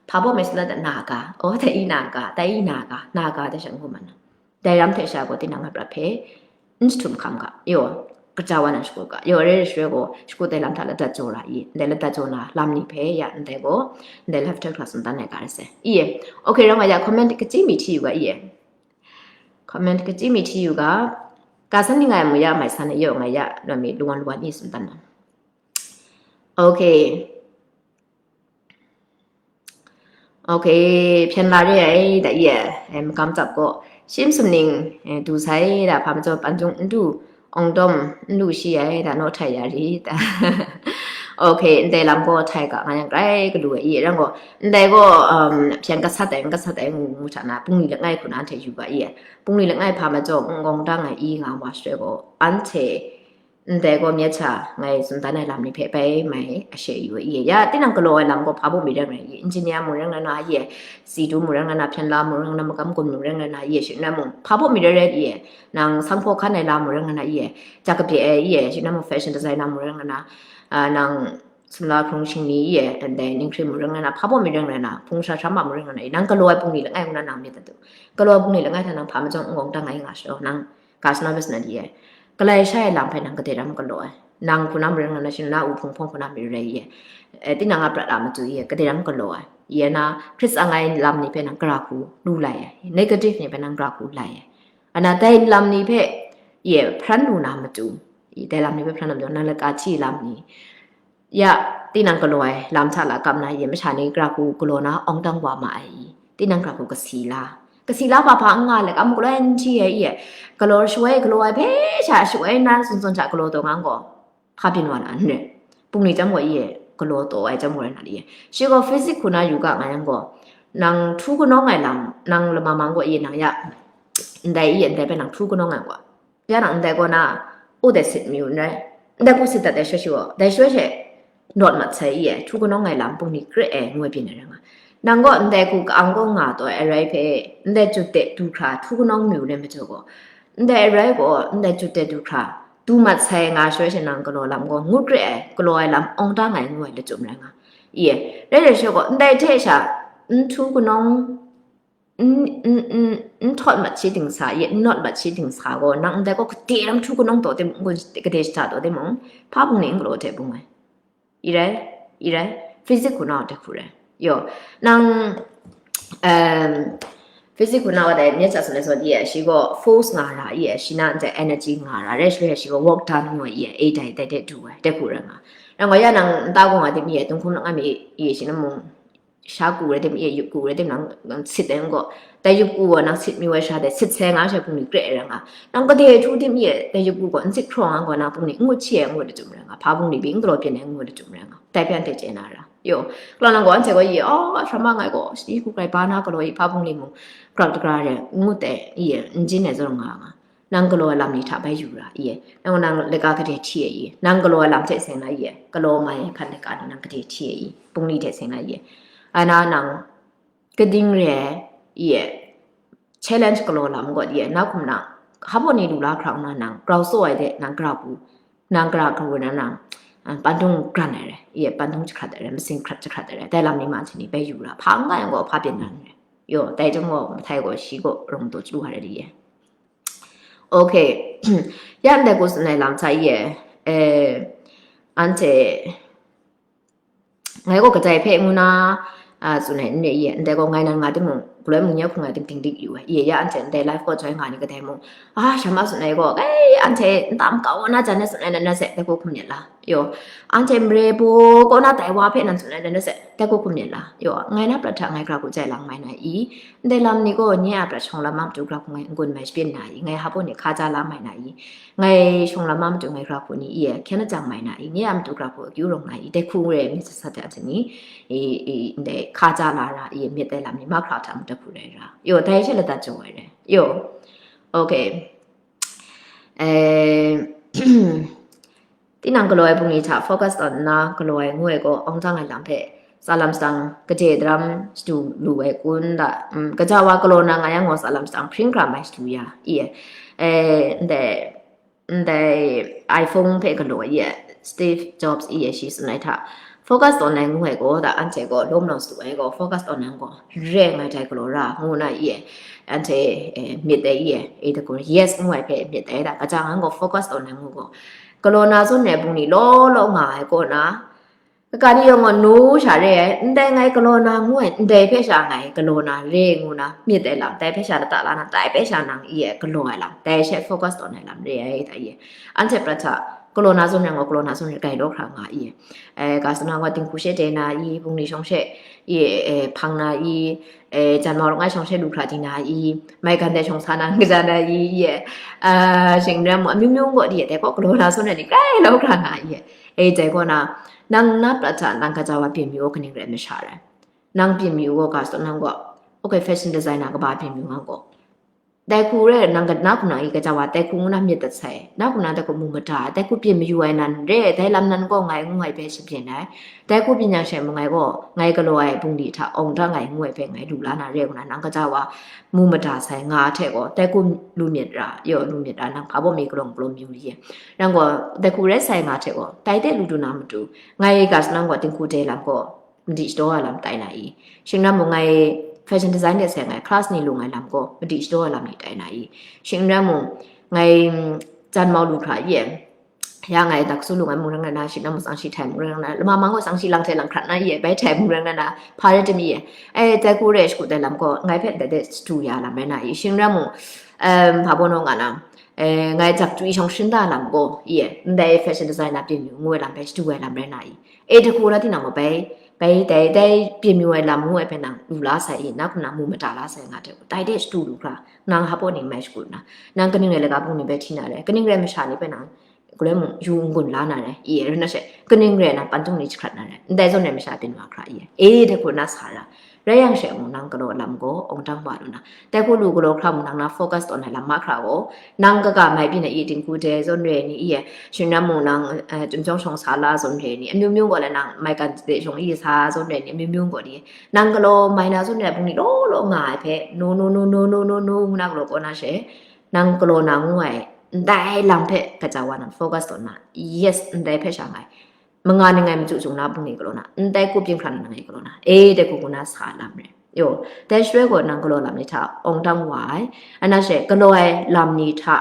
hpa baw mai suna da na ga, aw, dai i na ga, dai i na ga, na ga, dai sha n gaw man na. Dai ram hte sha gaw tinang a prat hpe, n jahtum hkam ga, yaw, kaja wa nan shakut ga, yaw, re re shaloi gaw, shakut dai lam hta ladat jaw ra i, ndai ladat jaw na lam ni hpe, ya, ndai gaw, ndai live talk hta tsun dan ai ga ra sai. I e, okay, ram nga ya, comment kachyi mi hti yu ga, i e. Comment kachyi mi hti yu ga, ka san ni nga ai mu ya, mai san ni yaw nga ya, lawm mi, lungwan lungwan i tsun dan na. Okay. Okay, hpyen la re ai, da i e, eh, magam tsap gaw, shim sumning, eh, du sai, da, hpa majaw, pandung n du, awng dawm n lu shi ai, da, naw htai ya ri, da. Okay, ndai lam gaw htai ga, nga yang grai galu ai i, rang gaw, ndai gaw, um, hpyen gasat ai, n gasat ai, ngu, ngu hta na, bungli langai hku na, anhte yu ga i e. Bungli langai hpa majaw, n gawng dang ai i nga wa shaloi gaw, anhte, ndai gaw myit hta ngai tsun dan ai lam ni hpe bai mai ashe yu ai i e. Ya, tinang galaw ai lam gaw hpa baw mi rai ngai i, engineer mung rai ngai na i e, situ mung rai ngai na, hpyen la mung rai ngai na, magam gun mung rai ngai na i e, shi nna mung hpa baw mi rai rai i e, nang sanghpaw hkan ai la mung rai ngai na i e, jak kabye ai i e, shi nna mung fashion designer mung rai ngai na, a, nang sumla hkrung shingni i e, ndai ninghkring mung rai ngai na, hpa baw mi rai ngai na, hpung sha hkra ma mung rai ngai na i, nang galaw ai bungli langai ngu na nang myit dat u. Galaw ai bungli langai hta nang hpa majaw n gawng dang ai nga shaw, nang ga shanau bai shanau di e. Galai shai ai lam hpe nang kadai ram galaw ai. Nang hku na mung rai ngai na, shing na u hpung hpawng hku na mung rai i e. Eh, tinang a prat a matu i e, kadai ram galaw ai. I e na, Hkristu ang ai lam ni hpe nang gara hku lu lai ai. Negative ni hpe nang gara hku lai ai. Ana dai lam ni hpe, i e, hparan lu na matu. I dai lam ni hpe hparan na matu, nang laka hti lam ni. Ya, tinang galaw ai lam hta lakap na i e, masha ni gara hku galaw na awng dang wa ma ai i, tinang gara hku kasi la. Kasi la hpa hpa n nga let, amu galaw ai n hti ai i e, galaw shawai galaw ai hpe sha shawai na tsun tsun hta galaw taw nga gaw, hpa byin wa na n re. Bungli chyam gaw i e, galaw taw ai chyam gaw rai na li e. Shi gaw physics hku na yu ga nga yang gaw, nang htu kanawng ai lam, nang lama mang gaw i e, nang ya, ndai i e, ndai hpe nang htu kanawng ai gaw. Ya nang ndai gaw na, u dai sit mayu n rai. Ndai hku sit dat ai shaloi shi gaw, dai shaloi she, nawt mat sai i e, htu kanawng ai lam bungli kre ai ngu ai byin ai rai nga. Nang gaw ndai hku ka-ang gaw nga taw ai rai hpe, ndai jut de du hkra htu kanawng mayu rai majaw gaw, Ndai rai gaw, ndai jut de du hkra, du mat sai nga shaloi she nang galaw lam gaw, ngut re ai, galaw ai lam awng da ngai ngu ai lachyum rai nga. Ye, rai rai she gaw, ndai hte sha, n htu kanawng, n, n, n, n htawt mat shi dingsa, ye, n nawt mat shi dingsa gaw, nang ndai gaw kade lam htu kanawng taw de mung, kade shata taw de mung, hpa bungli n galaw hte bung ai. I rai, i rai, physique hku na wa de hku rai. Yo, nang, um, physique hku na wa dai, nye cha sun le so di, shi gaw force nga ra, i, shi na nte energy nga ra, rai shi, shi gaw work done ngu, i, e dai, dai, dai du ai, dai hku rai nga. Nang gaw ya nang nta gaw nga dim, i, tung hkum lang nga mi, i, shi na mung, sha ku rai dim, i, yup ku rai dim, nang, nang sit dai gaw, dai yup ku gaw, nang sit mi wai sha dai, sit sai nga sha bungli kre rai nga. Nang kade htu dim, i, dai yup ku gaw, n sit hkraw nga gaw, nang bungli n ngut shi ai, n ngut lachyum rai nga, hpa bungli bi n galaw byin ai, n ngut lachyum rai nga. Dai hpe anhte chye na ra. Yo, kala nang gaw anhte gaw ye, oh, hkra ma ngai gaw, shi hku grai ba na galaw i, hpa bungli mung, grak dagra re, ngut ai, ye, n jin ai zawn nga nga. Nang galaw ai lam ni hta bai yu ra, ye. Nang, nang laika gade hti ai, ye. Nang galaw ai lam hte seng na, ye. Galaw mai ai hkan laika ni nang gade hti ai, ye. Bungli hte seng na, ye. Ana nang, kading re ai, ye. Challenge galaw lam gaw, ye. Na hkum na, hpa baw ni lu la hkra nna nang, grau tsaw ai de, nang gra bu, nang gra hkra na nang, ah, pandung gran ai rai, ye, pandung jahkrat ai rai, masing hkrat jahkrat ai rai, dai lam ni ma hte ni bai yu ra, hpa n ga yang gaw, hpa byin na n rai. Yo, dai chyawm gaw, mahtai gaw, shi gaw, rung taw chyu wa rai di ye. Okay, ya ndai gaw tsun ai lam hta ye, eh, anhte, ngai gaw kadai hpe ngu na, ah, tsun ai n re ye, ndai gaw ngai nan nga timung, galoi mung ya hku ngai tim ting dik yu ai, ye ya anhte ndai life gaw joi nga ni kadai mung, ah, sha ma tsun ai gaw, ai, anhte nta makau na jan na tsun ai nan na se, dai gaw hkum myit la, yo, anhte mare baw kaw na tai wa hpe nan tsun ai nan na se, dai gaw hkum myit la, yo, ngai na prat hta ngai gra hku jai lang mai na i, ndai lam ni gaw nye a prat shawng lam a matu gra hku ngai n-gun mai shabyin na i, ngai hpa baw ni hka ja la mai na i, ngai shawng lam a matu ngai gra hku ni i, hkyen lajang mai na i, nye a matu gra hku akyu rawng na i, dai hku re myit sat sat de a hte ni, i, i, ndai hka ja la ra i, myit ai lam ni mahkra hta matu hku rai ra. Yo, dai she lata jaw ai re. Yo. Okay. Eh, tinang galaw ai bungli hta focus tawn nna, galaw ai ngu ai gaw, awng dang ai lam hpe, tsa lam sadang, gade daram shadu lu ai kun da, mm, gaja wa galaw na nga yang gaw, tsa lam sadang hpring hkra mai shadu ya, i, eh, ndai, ndai iPhone hpe galaw ai, Steve Jobs i, shi tsun ai hta, focus tawn ai ngu ai gaw, da anhte gaw, lawm law shadu ai gaw, focus tawn ai gaw, re ai ngai dai galaw ra, ngu na i, anhte, eh, myit ai i, e da gaw, yes ngu ai hpe myit ai da, gaja nga gaw, focus tawn ai ngu gaw, galaw na zawn ai bungli law law nga ai kaw na, kaka ni yawng gaw nu sha re ai, ndai ngai galaw na ngu ai, ndai hpe sha ngai galaw na re ngu na, myit ai lam, dai hpe sha lata la na, dai hpe sha nang i ai galaw ai lam, dai she focus tawn ai lam re ai, da i. Anhte prat hta, galaw na zawn rai gaw, galaw na zawn rai gai law hkra nga i. Eh, ga sa na gaw, dinghku she dai na i, bungli shawng she i, eh, hpang na i, eh, janmau langai shawng she lu hkra di na i, maigan dai shawng sa na n kaja na i, i, eh, shing n rai mu, amyu myu gaw di, dai gaw galaw na zawn rai ni, gai law hkra nga i. E, dai gaw na, nang na prat hta nang gaja wa byin mi gaw kaning rai masha rai. Nang byin mi gaw ga sa nang gaw, okay, fashion designer kaba byin mi nga gaw. Dai hku re, nang ga-, na hku nang i gaja wa, dai hku ngu na myit dat sai, na hku nang dai hku mu mada, dai hku byin mayu ai nan re, dai lam nan gaw ngai ngu ai hpe shabyin ai. Dai hku byin yang she mu ngai gaw, ngai galaw ai bungli hta awng da ngai ngu ai hpe ngai lu la na re ngu na, nang gaja wa mu mada sai nga hte gaw, dai hku lu myit ra, yaw lu myit ra, nang hpa baw mi galawng galaw mayu li e. Nang gaw, dai hku rai sai nga hte gaw, dai de lu du na matu, ngai ga sa nang gaw, dinghku dai lam gaw, madi shadaw ai lam tai na i? Shing n rai mung, ngai fashion design de sai ngai class ni lung ai lam gaw, madi shadaw ai lam ni tai na i? Shing n rai mung, ngai, mm, janmau lu hkra i, ya ngai daksu lung ai mung rai nga na, shing n rai mung, tsang shi htai mung rai nga na, lama mang gaw tsang shi lang hte lang hkrat na i, bai htai mung rai nga na, hpa rai tim i, eh, dai hku re shagu dai lam gaw, ngai hpe ndai de shadu ya lam rai na i? Shing n rai mung, em, hpa baw naw nga na, eh, ngai jak chyu shawng shing da lam gaw, i, ndai fashion designer byin yu ngu ai lam bai shadu ai lam rai na i? E, dai hku la tinang gaw bai, bai dai, dai byin mayu ai lam ngu ai hpe nang lu la sai i, na hku nang mu mada la sai nga hte gaw, dai de shadu lu hkra, nang hpa baw ning mai shagu na, nang kaning rai laga bung ni bai hti na rai, kaning rai masha ni hpe nang galoi mung yu n-gun la na rai, i, rai na she, kaning rai na pandung ni jahkrat na rai, ndai zawn rai masha byin wa hkra i, e, dai hku na sa ra, rai yang she mung nang galaw lam gaw, awng dang wa lu na, dai hku lu galaw hkra mung nang na focus tawn ai lam mahkra gaw, nang kaga mai byin ai i, dinghku dai zawn re ni i, shing n rai mung nang, eh, Chyum Jawng Shawng Sa La zawn re ni, amyu myu gaw le nang maigan de shawng i sa zawn re ni, amyu myu gaw di, nang galaw mai na zawn re ai bungli law law nga ai hpe, no, no, no, ngu na galaw kaw na she, Nang galaw na ngu ai, ndai lam hpe kaja wa na, focus tawn na, yes, ndai hpe sha ngai. Manga ni ngai machyu chung na bungli galaw na, ndai ku pying hkra na ngai galaw na, e, dai ku ku na sa lam re. Yo, dai shaloi gaw nang galaw lam ni hta awng dang wa ai, ana she galaw ai lam ni hta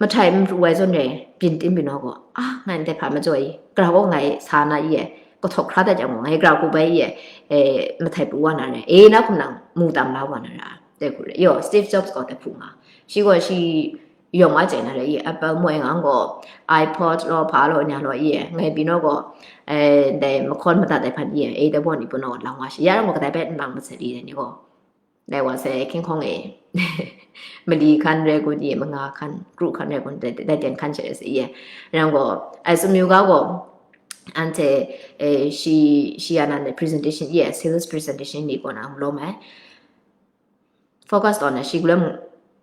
mahtai n pru ai zawn re, byin tim byin wa gaw, a, ngai ndai hpa majaw i, gara gaw ngai sa na i e, kahtawk hkra dat jang gaw, ngai gara ku bai i e, e, mahtai pru wa na re, e, na hkum nang mu tam la wa na ra, dai hku re. Yo, Steve Jobs gaw dai hku nga. Shi gaw shi yawng a chye na re i, Apple moi ngang gaw, iPod law, hpa law, nya law i e, ngai byin wa gaw, e, ndai mahkawn madat ai hpan i e, e, dai baw ni pun gaw lang wa shi, ya ram gaw kadai bai n lang masat i dai ni gaw. Dai wa sai hkying hkawng e, mali hkan rai kun i, manga hkan, kru hkan rai kun, dai, dai ten hkan she se i e. Ram gaw, ai sum yu ga gaw, anhte, e, shi, shi ya nan presentation i e, sales presentation ni gaw na lawm ai. Focus tawn na, shi gulem,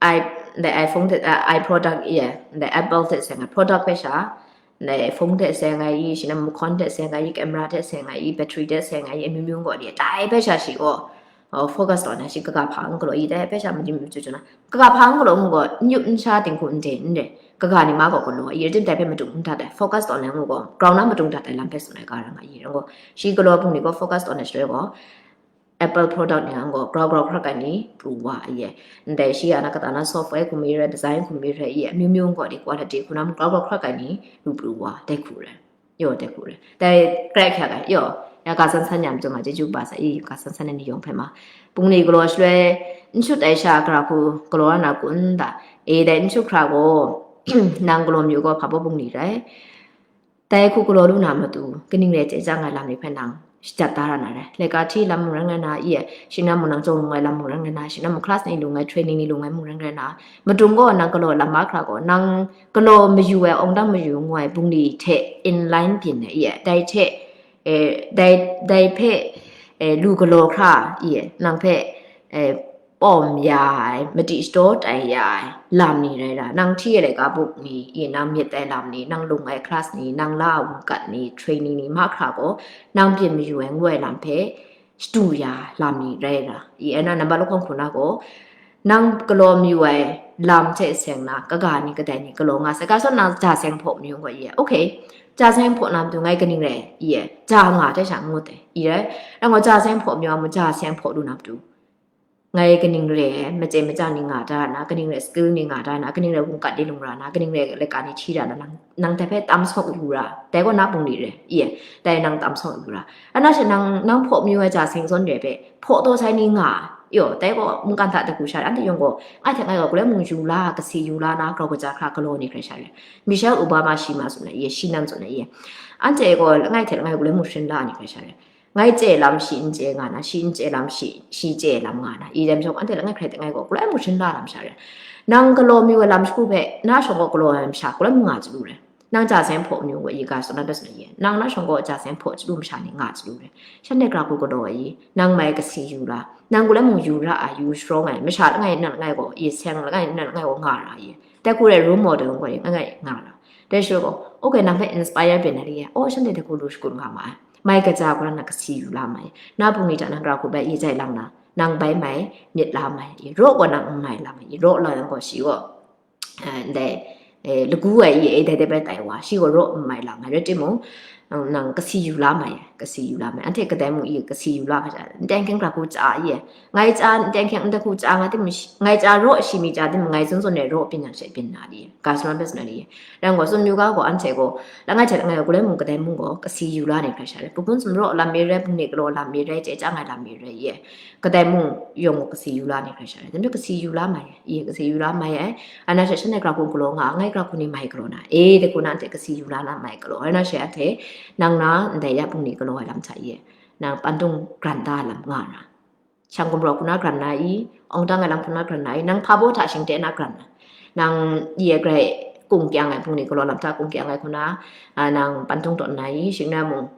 ai, dai iPhone hte, a, ai product i e, dai Apple hte seng ai product hpe sha, dai phone hte seng ai i, shi na mahkawn hte seng ai i, camera hte seng ai i, battery hte seng ai i, amyu myu gaw ni, dai hpe sha shi gaw, o, focus tawn na, shi kaga hpa n galaw i, dai hpe sha machyu machyu chyu na, kaga hpa n galaw ngu gaw, n yup n sha dinghku n de n re, kaga ni ma gaw galaw i, rai tim dai hpe madung n dat ai, focus tawn na ngu gaw, ground na madung dat ai lam hpe tsun ai ga ra nga i, rai gaw, shi galaw bungli gaw focus tawn na shaloi gaw, Apple product ni ang gaw grau grau hkrak ai ni pru wa ai ye. Ndai shi ya na kata na software hkum mi rai, design hkum mi rai ye, amyu myu gaw di quality hku na grau grau hkrak ai ni lu pru wa, dai hku rai. Yo, dai hku rai. Dai krai hkyak ai, yo, ya ka san san ya matu ma, chyeju ba sa i, ka san san ai ni yawng hpe ma. Bungli galaw shaloi, n shut ai sha gara hku galaw na kun da. E, dai n shut hkra gaw, nang galaw myu gaw hpa baw bungli rai. Dai hku galaw lu na matu, kaning rai chye chyang ai lam ni hpe nang shajat da ra na rai. Laika hti lam mung rai ngai na, i e, shi na mung nang chyawm lu ai lam mung rai ngai na, shi na mung class ni lu ai, training ni lu ai mung rai ngai na, madung gaw nang galaw lam mahkra gaw, nang galaw mayu ai, awng dang mayu ngu ai bungli hte in line byin ai, i e, dai hte, e, dai, dai hpe, e, lu galaw hkra, i e, nang hpe, e, pawm ya ai, madi shadaw tai ya ai lam ni rai ra, nang hti ai laika buk ni, i nang myit ai lam ni, nang lung ai class ni, nang la ai wungkat ni, training ni mahkra gaw, nang byin mayu ai ngu ai lam hpe shadu ya lam ni rai ra. I, ana nambat lahkawng hku na gaw, nang galaw mayu ai lam hte seng na, kaga ni kadai ni galaw nga sai, ga saw nang ja seng hpaw mayu gaw, i, okay, ja seng hpaw na matu ngai kaning rai, i, ja nga tai sha ngut ai, i rai, nang gaw ja seng hpaw mayu a mu, ja seng hpaw lu na matu. Ngai kaning re ai, machyai machyang ni nga da na, kaning re skill ni nga da na, kaning re wungkat de lung ra na, kaning re laika ni hti ra na, nang, nang dai hpe tam saw yu ra, dai gaw na bungli re, i e, dai nang tam saw yu ra. Ana she nang, nang hpaw mayu ai ja seng zawn re hpe, hpaw taw sai ni nga, yo, dai gaw mungkan hta dagu sha, anhte yawng gaw, ngai hte ngai gaw, gulai mung yu la, kasi yu la na, grau kaja hkra galaw ni hkrai sha re. Michelle Obama shi ma tsun ai, i e, shi nan tsun ai, i e. Anhte gaw, langai hte langai gulai mung shrin la ni hkrai sha re. Ngai chye lam shi n chye nga na, shi n chye lam shi, shi chye lam nga na, i lam shawng anhte langai hkrai langai gaw, gulai mung shrin la lam sha re. Nang galaw mayu ai lam shagu hpe, na shawng gaw galaw ai masha, gulai mung nga chyalu re. Nang ja seng hpaw mayu gaw, i ga tsun na hpe tsun ai ye. Nang na shawng gaw ja seng hpaw chyalu masha ni nga chyalu re. Shanhte gara hku galaw ai i, nang mai kasi yu la. Nang gulai mung yu ra ai, yu sharawng ai, masha langai nnan langai gaw, i seng langai nnan langai gaw nga ra ai ye. Dai hku re, role model gaw, i, langai nga ra. Dai shaloi gaw, okay, nang hpe inspire byin ai re ye. Oh, shanhte dai hku lu shakut nga ma ai. Mai kaja gaw na kasi yu la ma ai. Na bungli hta nang gara hku bai i jai lang na, nang bai mai myit la ma ai. Raw gaw nang n mai la ma ai. Raw la yang gaw shi gaw, eh, ndai, eh, lagu ai i, eh, dai dai bai tai wa. Shi gaw raw n mai la ma ai. Rai timung, nang, nang kasi yu la ma ai. Kasi yu la ma ai. Anhte kadai mung i kasi yu la hkra sha, n teng hkying gara hku chya i, ngai chya n teng hkying n da hku chya nga timung, shi, ngai chya raw shi mi chya timung, ngai zawn zawn e raw byin yang she byin na li, ga sumran hpe sumran li. Rai gaw, tsun yu ga gaw, anhte gaw, langai hte langai gaw, gulai mung kadai mung gaw, kasi yu la ni hkrai sha rai, hpun sumraw lam mi rai, bungli galaw lam mi rai, chye chyang ai lam mi rai, ye, kadai mung yawng gaw kasi yu la ni hkrai sha rai, dai majaw kasi yu la mai ai, ye, kasi yu la mai ai, ana sha shanhte gara hku galaw nga, ngai gara hku ni mai galaw na, e, dai hku na anhte kasi yu la na mai galaw, ana sha anhte, nang na, ndai ya bungli galaw ai lam hta, ye, nang pandung gran da ai lam nga ra. Shang gumrawk hku na gran na i, awng dang ai lam hku na gran na i, nang hpa baw hta shingte na gran na. Nang i e grai kung kyang ai, bungli galaw lam hta kung kyang ai hku na, a, nang pandung tawn na i, shing na mung,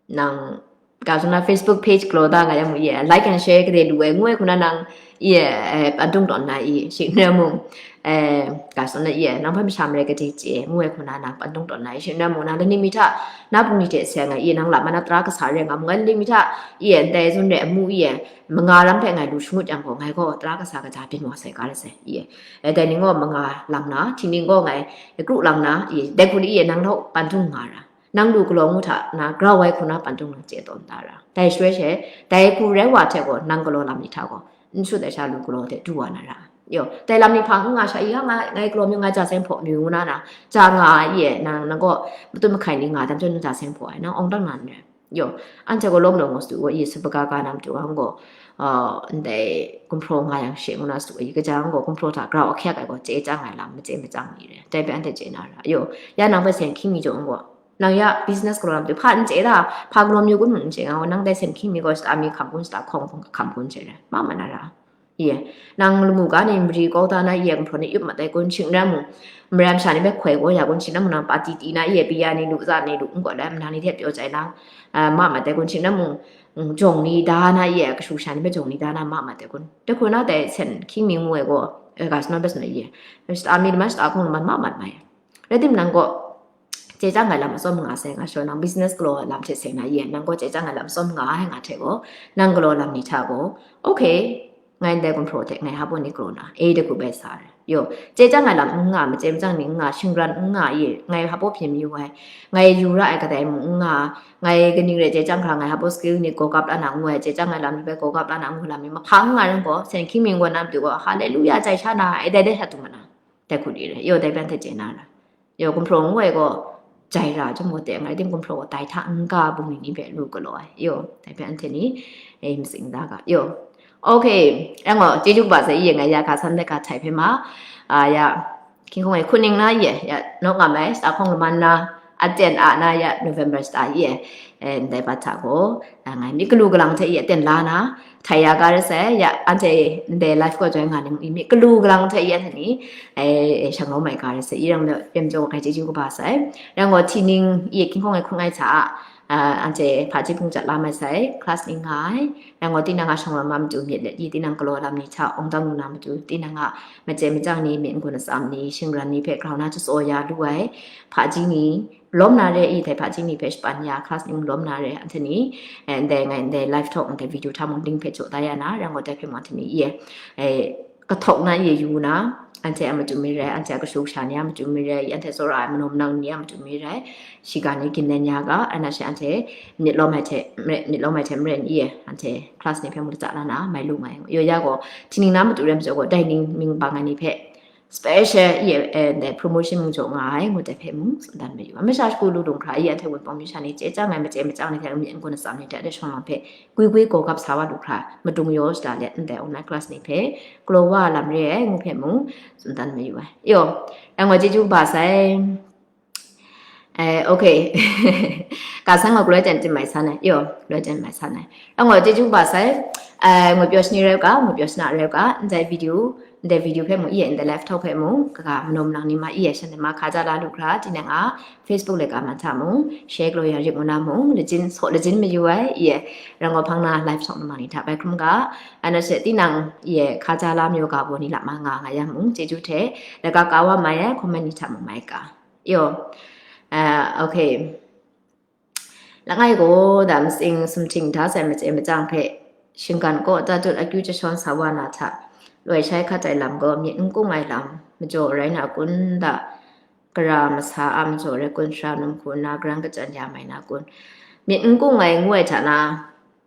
nang, ga tsun na Facebook page galaw da nga yang mung, i e, like and share gade lu ai, ngu ai hku na nang, i e, eh, pandung tawn na i, shing na mung, Eh, ka tsun na ye, nang hpe masha marai gade chye, ngu ai hku na nang pantung tawn na, shing rai mung nang lani mi hta, na bungli hte seng ai, ye nang lama na tara kasa rai nga mung, lani mi hta, ye ndai zawn rai amu ye, manga ram hpe ngai lu shangut yang gaw, ngai gaw tara kasa kaja byin wa sai ga rai sai, ye. Eh, dai ning gaw manga lang na, hti ning gaw ngai kru lang na, ye, dai hku ni ye nang hta pantung nga ra. Nang lu galaw ngu hta na, grau ai hku na pantung nang chye tawn da ra. Dai shaloi she, dai hku rai wa hte gaw, nang galaw lam ni hta gaw, n shut ai sha lu galaw hte du wa na ra. Yo, dai lam ni hpa n nga sha, ya nga, ngai galaw mi nga ja seng hpaw mi ngu na na, ja nga ai ye, nang, nang gaw, matut mahkai ni nga tam chyawm nang ja seng hpaw ai, nang awng dang na n rai. Yo, anhte gaw lawm law ngu sadu gaw, ye, sabaga ga na matu ang gaw, ah, ndai gumhpraw nga yang she ngu na sadu gaw, ye, kaja ang gaw, gumhpraw hta grau ahkyak ai gaw, chye chyang ai lam, machye machyang ni re. Dai hpe anhte chye na ra. Yo, ya nang hpe seng hkying mi jaw ang gaw, nang ya business galaw lam tu, hpa n chye da, hpa galaw mi kun n chye nga, nang dai seng hkying mi gaw, shata mi hkam kun, shata hkawng hkawng hkam kun chye re, ma ma na ra. Ye, nang lamu ga ni mari kau da na ye, gumhpraw ni yup mat ai kun, shing rai mung, maram sha ni hpe hkoi kau ya kun, shing rai mung, nang pati ti na ye, biya ni lu, za ni lu, n gaw lai, nang ni hte pyaw chye nang, ah, ma mat ai kun, shing rai mung, mm, jawng ni da na ye, kashu kasha ni hpe jawng ni da na, ma mat ai kun. Dai hku na dai seng hkying mi ngu ai gaw, eh, ga shanau hpe shanau ye, shata mi laman, shata hkawng laman, ma mat mai. Rai timung, nang gaw chye chyang ai lam atsawm nga sai nga shaw, nang business galaw ai lam hte seng na ye, nang gaw chye chyang ai lam atsawm nga ai nga hte gaw, nang galaw lam ni hta gaw, okay, ngai ndai gumhpraw hte ngai hpa baw ni galaw na, e, dai hku bai sa ai. Yo, chye chyang ai lam n nga, machye machyang ni n nga, shingran n nga ye, ngai hpa baw byin yu ai, ngai yu ra ai kadai mung n nga, ngai kaning rai chye chyang hkra, ngai hpa baw skill ni gaw gap la na ngu ai, chye chyang ai lam ni bai gaw gap la na ngu lam ni mahpa n nga rai gaw, seng hkying mi gaw na matu gaw, haleluya, jai sha na, e, dai dai sha tu ma na, dai hku ni re. Yo, dai hpe anhte chye na ra. Yo, gumhpraw ngu ai gaw, jai ra chyawm gaw teng ai, rai tim gumhpraw gaw dai hta n-ga bungli ni hpe lu galaw ai. Yo, dai hpe anhte ni, e, matsing da ga. Yo. Okay, yang gaw, chyeju kaba sai, i ye ngai ya ga san de ga htai hpe ma, a, ya, hkying hkawng e hkuning na ye, ya, nawk nga mai, shata hkawng laman na, aten a na ya, November shata ye, e, ndai bat hta gaw, a, ngai myit galu galang hte ye aten la na, htai ya ga rai sai, ya, anhte ndai live gaw join nga ni mung, i myit galu galang hte ye anhte ni, e, e, shang lawm ai ga rai sai, i rang de, pem jaw kai chyeju kaba sai, yang gaw, hti ning, i hkying hkawng e hkung ai hta, a, anhte hpaji hpung jat la mai sai, class ni nga ai, yang gaw, tinang a shawng lam a matu myit let i, tinang galaw lam ni hta awng dang lu na matu, tinang a machye machyang ni, myit n-gun atsam ni, shingran ni hpe grau na jatsaw ya lu ai, hpaji ni, lawm na re i, dai hpaji ni hpe shapan ya, class ni mung lawm na re, anhte ni, eh, ndai ngai ndai live talk, ndai video hta mung link hpe jaw da ya na, yang gaw dai hpe mung anhte ni, i, eh, kahtawk na ye yu na, anhte a matu mi rai, anhte a kashu kasha ni a matu mi rai, anhte tsawra ai manaw manang ni a matu mi rai, shiga ni gimlen ya ga, ana she anhte myit lawm ai hte, myit lawm ai hte maren i, anhte class ni hpe mung latsa la na, mai lu nga ai. Yo ya gaw, hti ning na matu rai majaw gaw, dai ning mying bang ai ni hpe, special i, eh, ndai promotion mung jaw nga ai, ngu dai hpe mung tsun dan mayu ai. Masha shagu lu dung hkra i, anhte Wunpawng myu sha ni chye chyang ai machye machyang ni hte, myit n-gun atsam ni hte, anhte shawng lam hpe gwi gwi gaw gap sa wa lu hkra, madung yaw shada let ndai online class ni hpe galaw wa lam re ai, ngu hpe mung tsun dan mayu ai. Yo, yang gaw chyeju kaba sai. Eh, okay. Ka san gaw galoi ten tim mai san ai. Yo, galoi ten mai san ai. Yang gaw chyeju kaba sai. Eh, ngwi pyaw shani rai u ga, ngwi pyaw shana rai u ga, ndai video, ndai video hpe mung, i, ndai live talk hpe mung, kaga manaw manang ni ma, i, shanhte ma hkaja la lu hkra, tinang a Facebook laika man hta mung, share galaw ya rit ngu na mung, lajin, saw lajin mayu ai, i, rang gaw hpang na live talk namang ni hta bai hkrum ga, ana she tinang, i, hkaja la mayu ga baw ni lama nga nga yang mung, chyeju hte, laika ka wa mai ai, comment ni hta mung mai ga. Yo, ah, okay. Langai gaw, dam sing sumhting hta sai machye machyang hpe, shinggan kaw tatut akyu jashawn sa wa na hta, loi shai hkat ai lam gaw, myit n kung ai lam majaw rai na kun da, gara masa a majaw rai kun, sara num hku nna, karan kachyan ya mai na kun, myit n kung ai ngu ai hta na,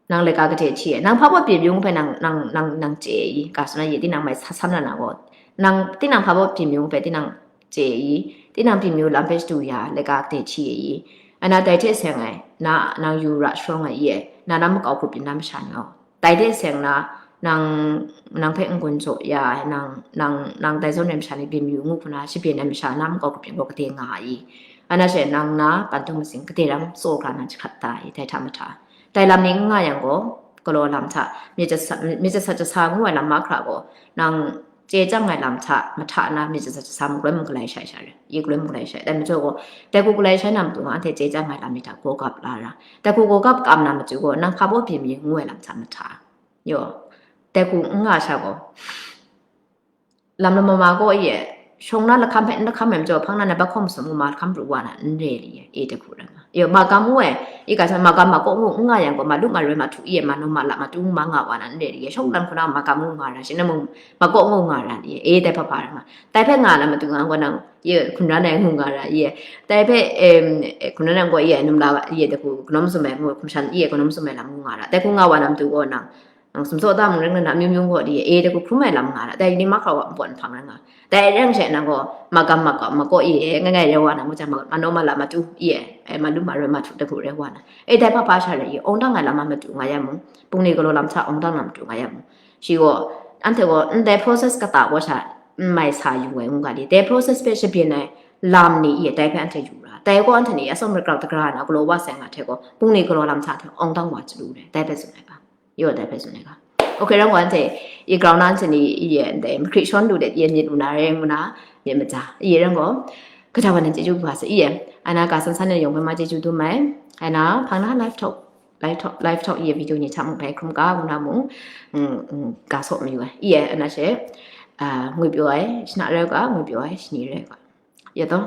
nang laika gade hti ai, nang hpa baw pyi myung hpe nang, nang, nang, nang chye ai i, ga suna ye tinang mai sa sam na na gaw, nang, tinang hpa baw pyi myung hpe tinang chye ai i, tinang pyi myu lam hpe shadu ya, laika gade hti ai i, ana dai hte seng ai, na, nang yu ra sharawng ai i, na, na makau grup yin na masha ni gaw, dai hte seng na, nang, nang hpe n-gun jaw ya ai, nang, nang, nang dai zawn rai masha ni byin yu ngu hku na, shabyin ai masha na makau grup yin gaw gade nga ai i, ana she nang na, pantung matsing gade ram tsaw hkra nang jahkrat da ai, dai hta mahta. Dai lam ni n nga yang gaw, galaw lam hta, myit jasa, myit jasa jasa ngu ai lam mahkra gaw, nang chye chyang ai lam hta, mahta na myit jasa jasa mung galoi mung galai shai sha re, i galoi mung galai shai. Dai majaw gaw, dai hku galai shai na matu gaw, anhte chye chyang ai lam ni hta gaw gap la ra. Dai hku gaw gap kam na matu gaw, nang hpa baw byin mi ngu ai lam hta mahta. Yo, dai hku n nga sha gaw, Lam lam ma ma gaw ye, shawng na lahkam hpe n lahkam ai majaw, hpang na na bahkawng masum ngu ma lahkam pru wa na n re li ye, e de hku rai nga. Yo, magam ngu ai, i ga sa magam ma kaw ngu n nga yang gaw, ma lu ma roi ma htu ye, ma naw ma la ma tu ngu ma nga wa na n re li ye, shawng dan hku na magam ngu nga ra, shi na mung ma kaw ngu nga ra li ye, e dai hpa hpa rai nga. Dai hpe nga na matu nga gaw nang, ye, hkun ran ai ngu nga ra ye. Dai hpe, em, hkun ran ai gaw ye, num la ye, de hku, kanawn masum ai ngu, hkum shan ye, kanawn masum ai lam ngu nga ra. Dai hku nga wa na matu gaw nang, nang sumsaw da mung ring na, amyu myu gaw di, e, de hku hkrum ai lam nga ra, dai ni mahkra wa npawt nhpang rai nga. Dai rai yang she nang gaw, magam makaw, makaw i, e, ngai ngai rai wa na, ngu jang, ma, manaw mala matu i, e, e, malu maroi mahtu de hku rai wa na. E, dai hpa hpa sha rai i, awng dang ai lam a matu nga ya mung, pungli galaw lam hta awng dang lam matu nga ya mung. Shi gaw, anhte gaw, ndai process kata gaw sha, n mai sa yu ai ngu ga di, dai process hpe shabyin ai lam ni i, dai hpe anhte yu ra. Dai gaw anhte ni, atsawm rai grau dagra na, galaw wa sai nga hte gaw, pungli galaw lam hta hte awng dang wa chyalu rai, dai hpe tsun ai ga. Yo, dai hpe tsun ai ga. Okay, ram wan te, i grau nan tini i ye ndai, makri shawn lu de, i ye myit lu na re ngu na, myit maja. I ye ram gaw, kaja wan nan chyeju kaba sa i ye. Ana ka san san ne yong ma chyeju dum ai. Ana hpang na live talk, live talk, live talk i ye video ni hta mung bai hkrum ka ngu na mung, mm, mm, ka saw mayu ai. I ye, ana she, ah, ngwi pyaw ai, shana rai ga, ngwi pyaw ai, shani rai ga. Ya to.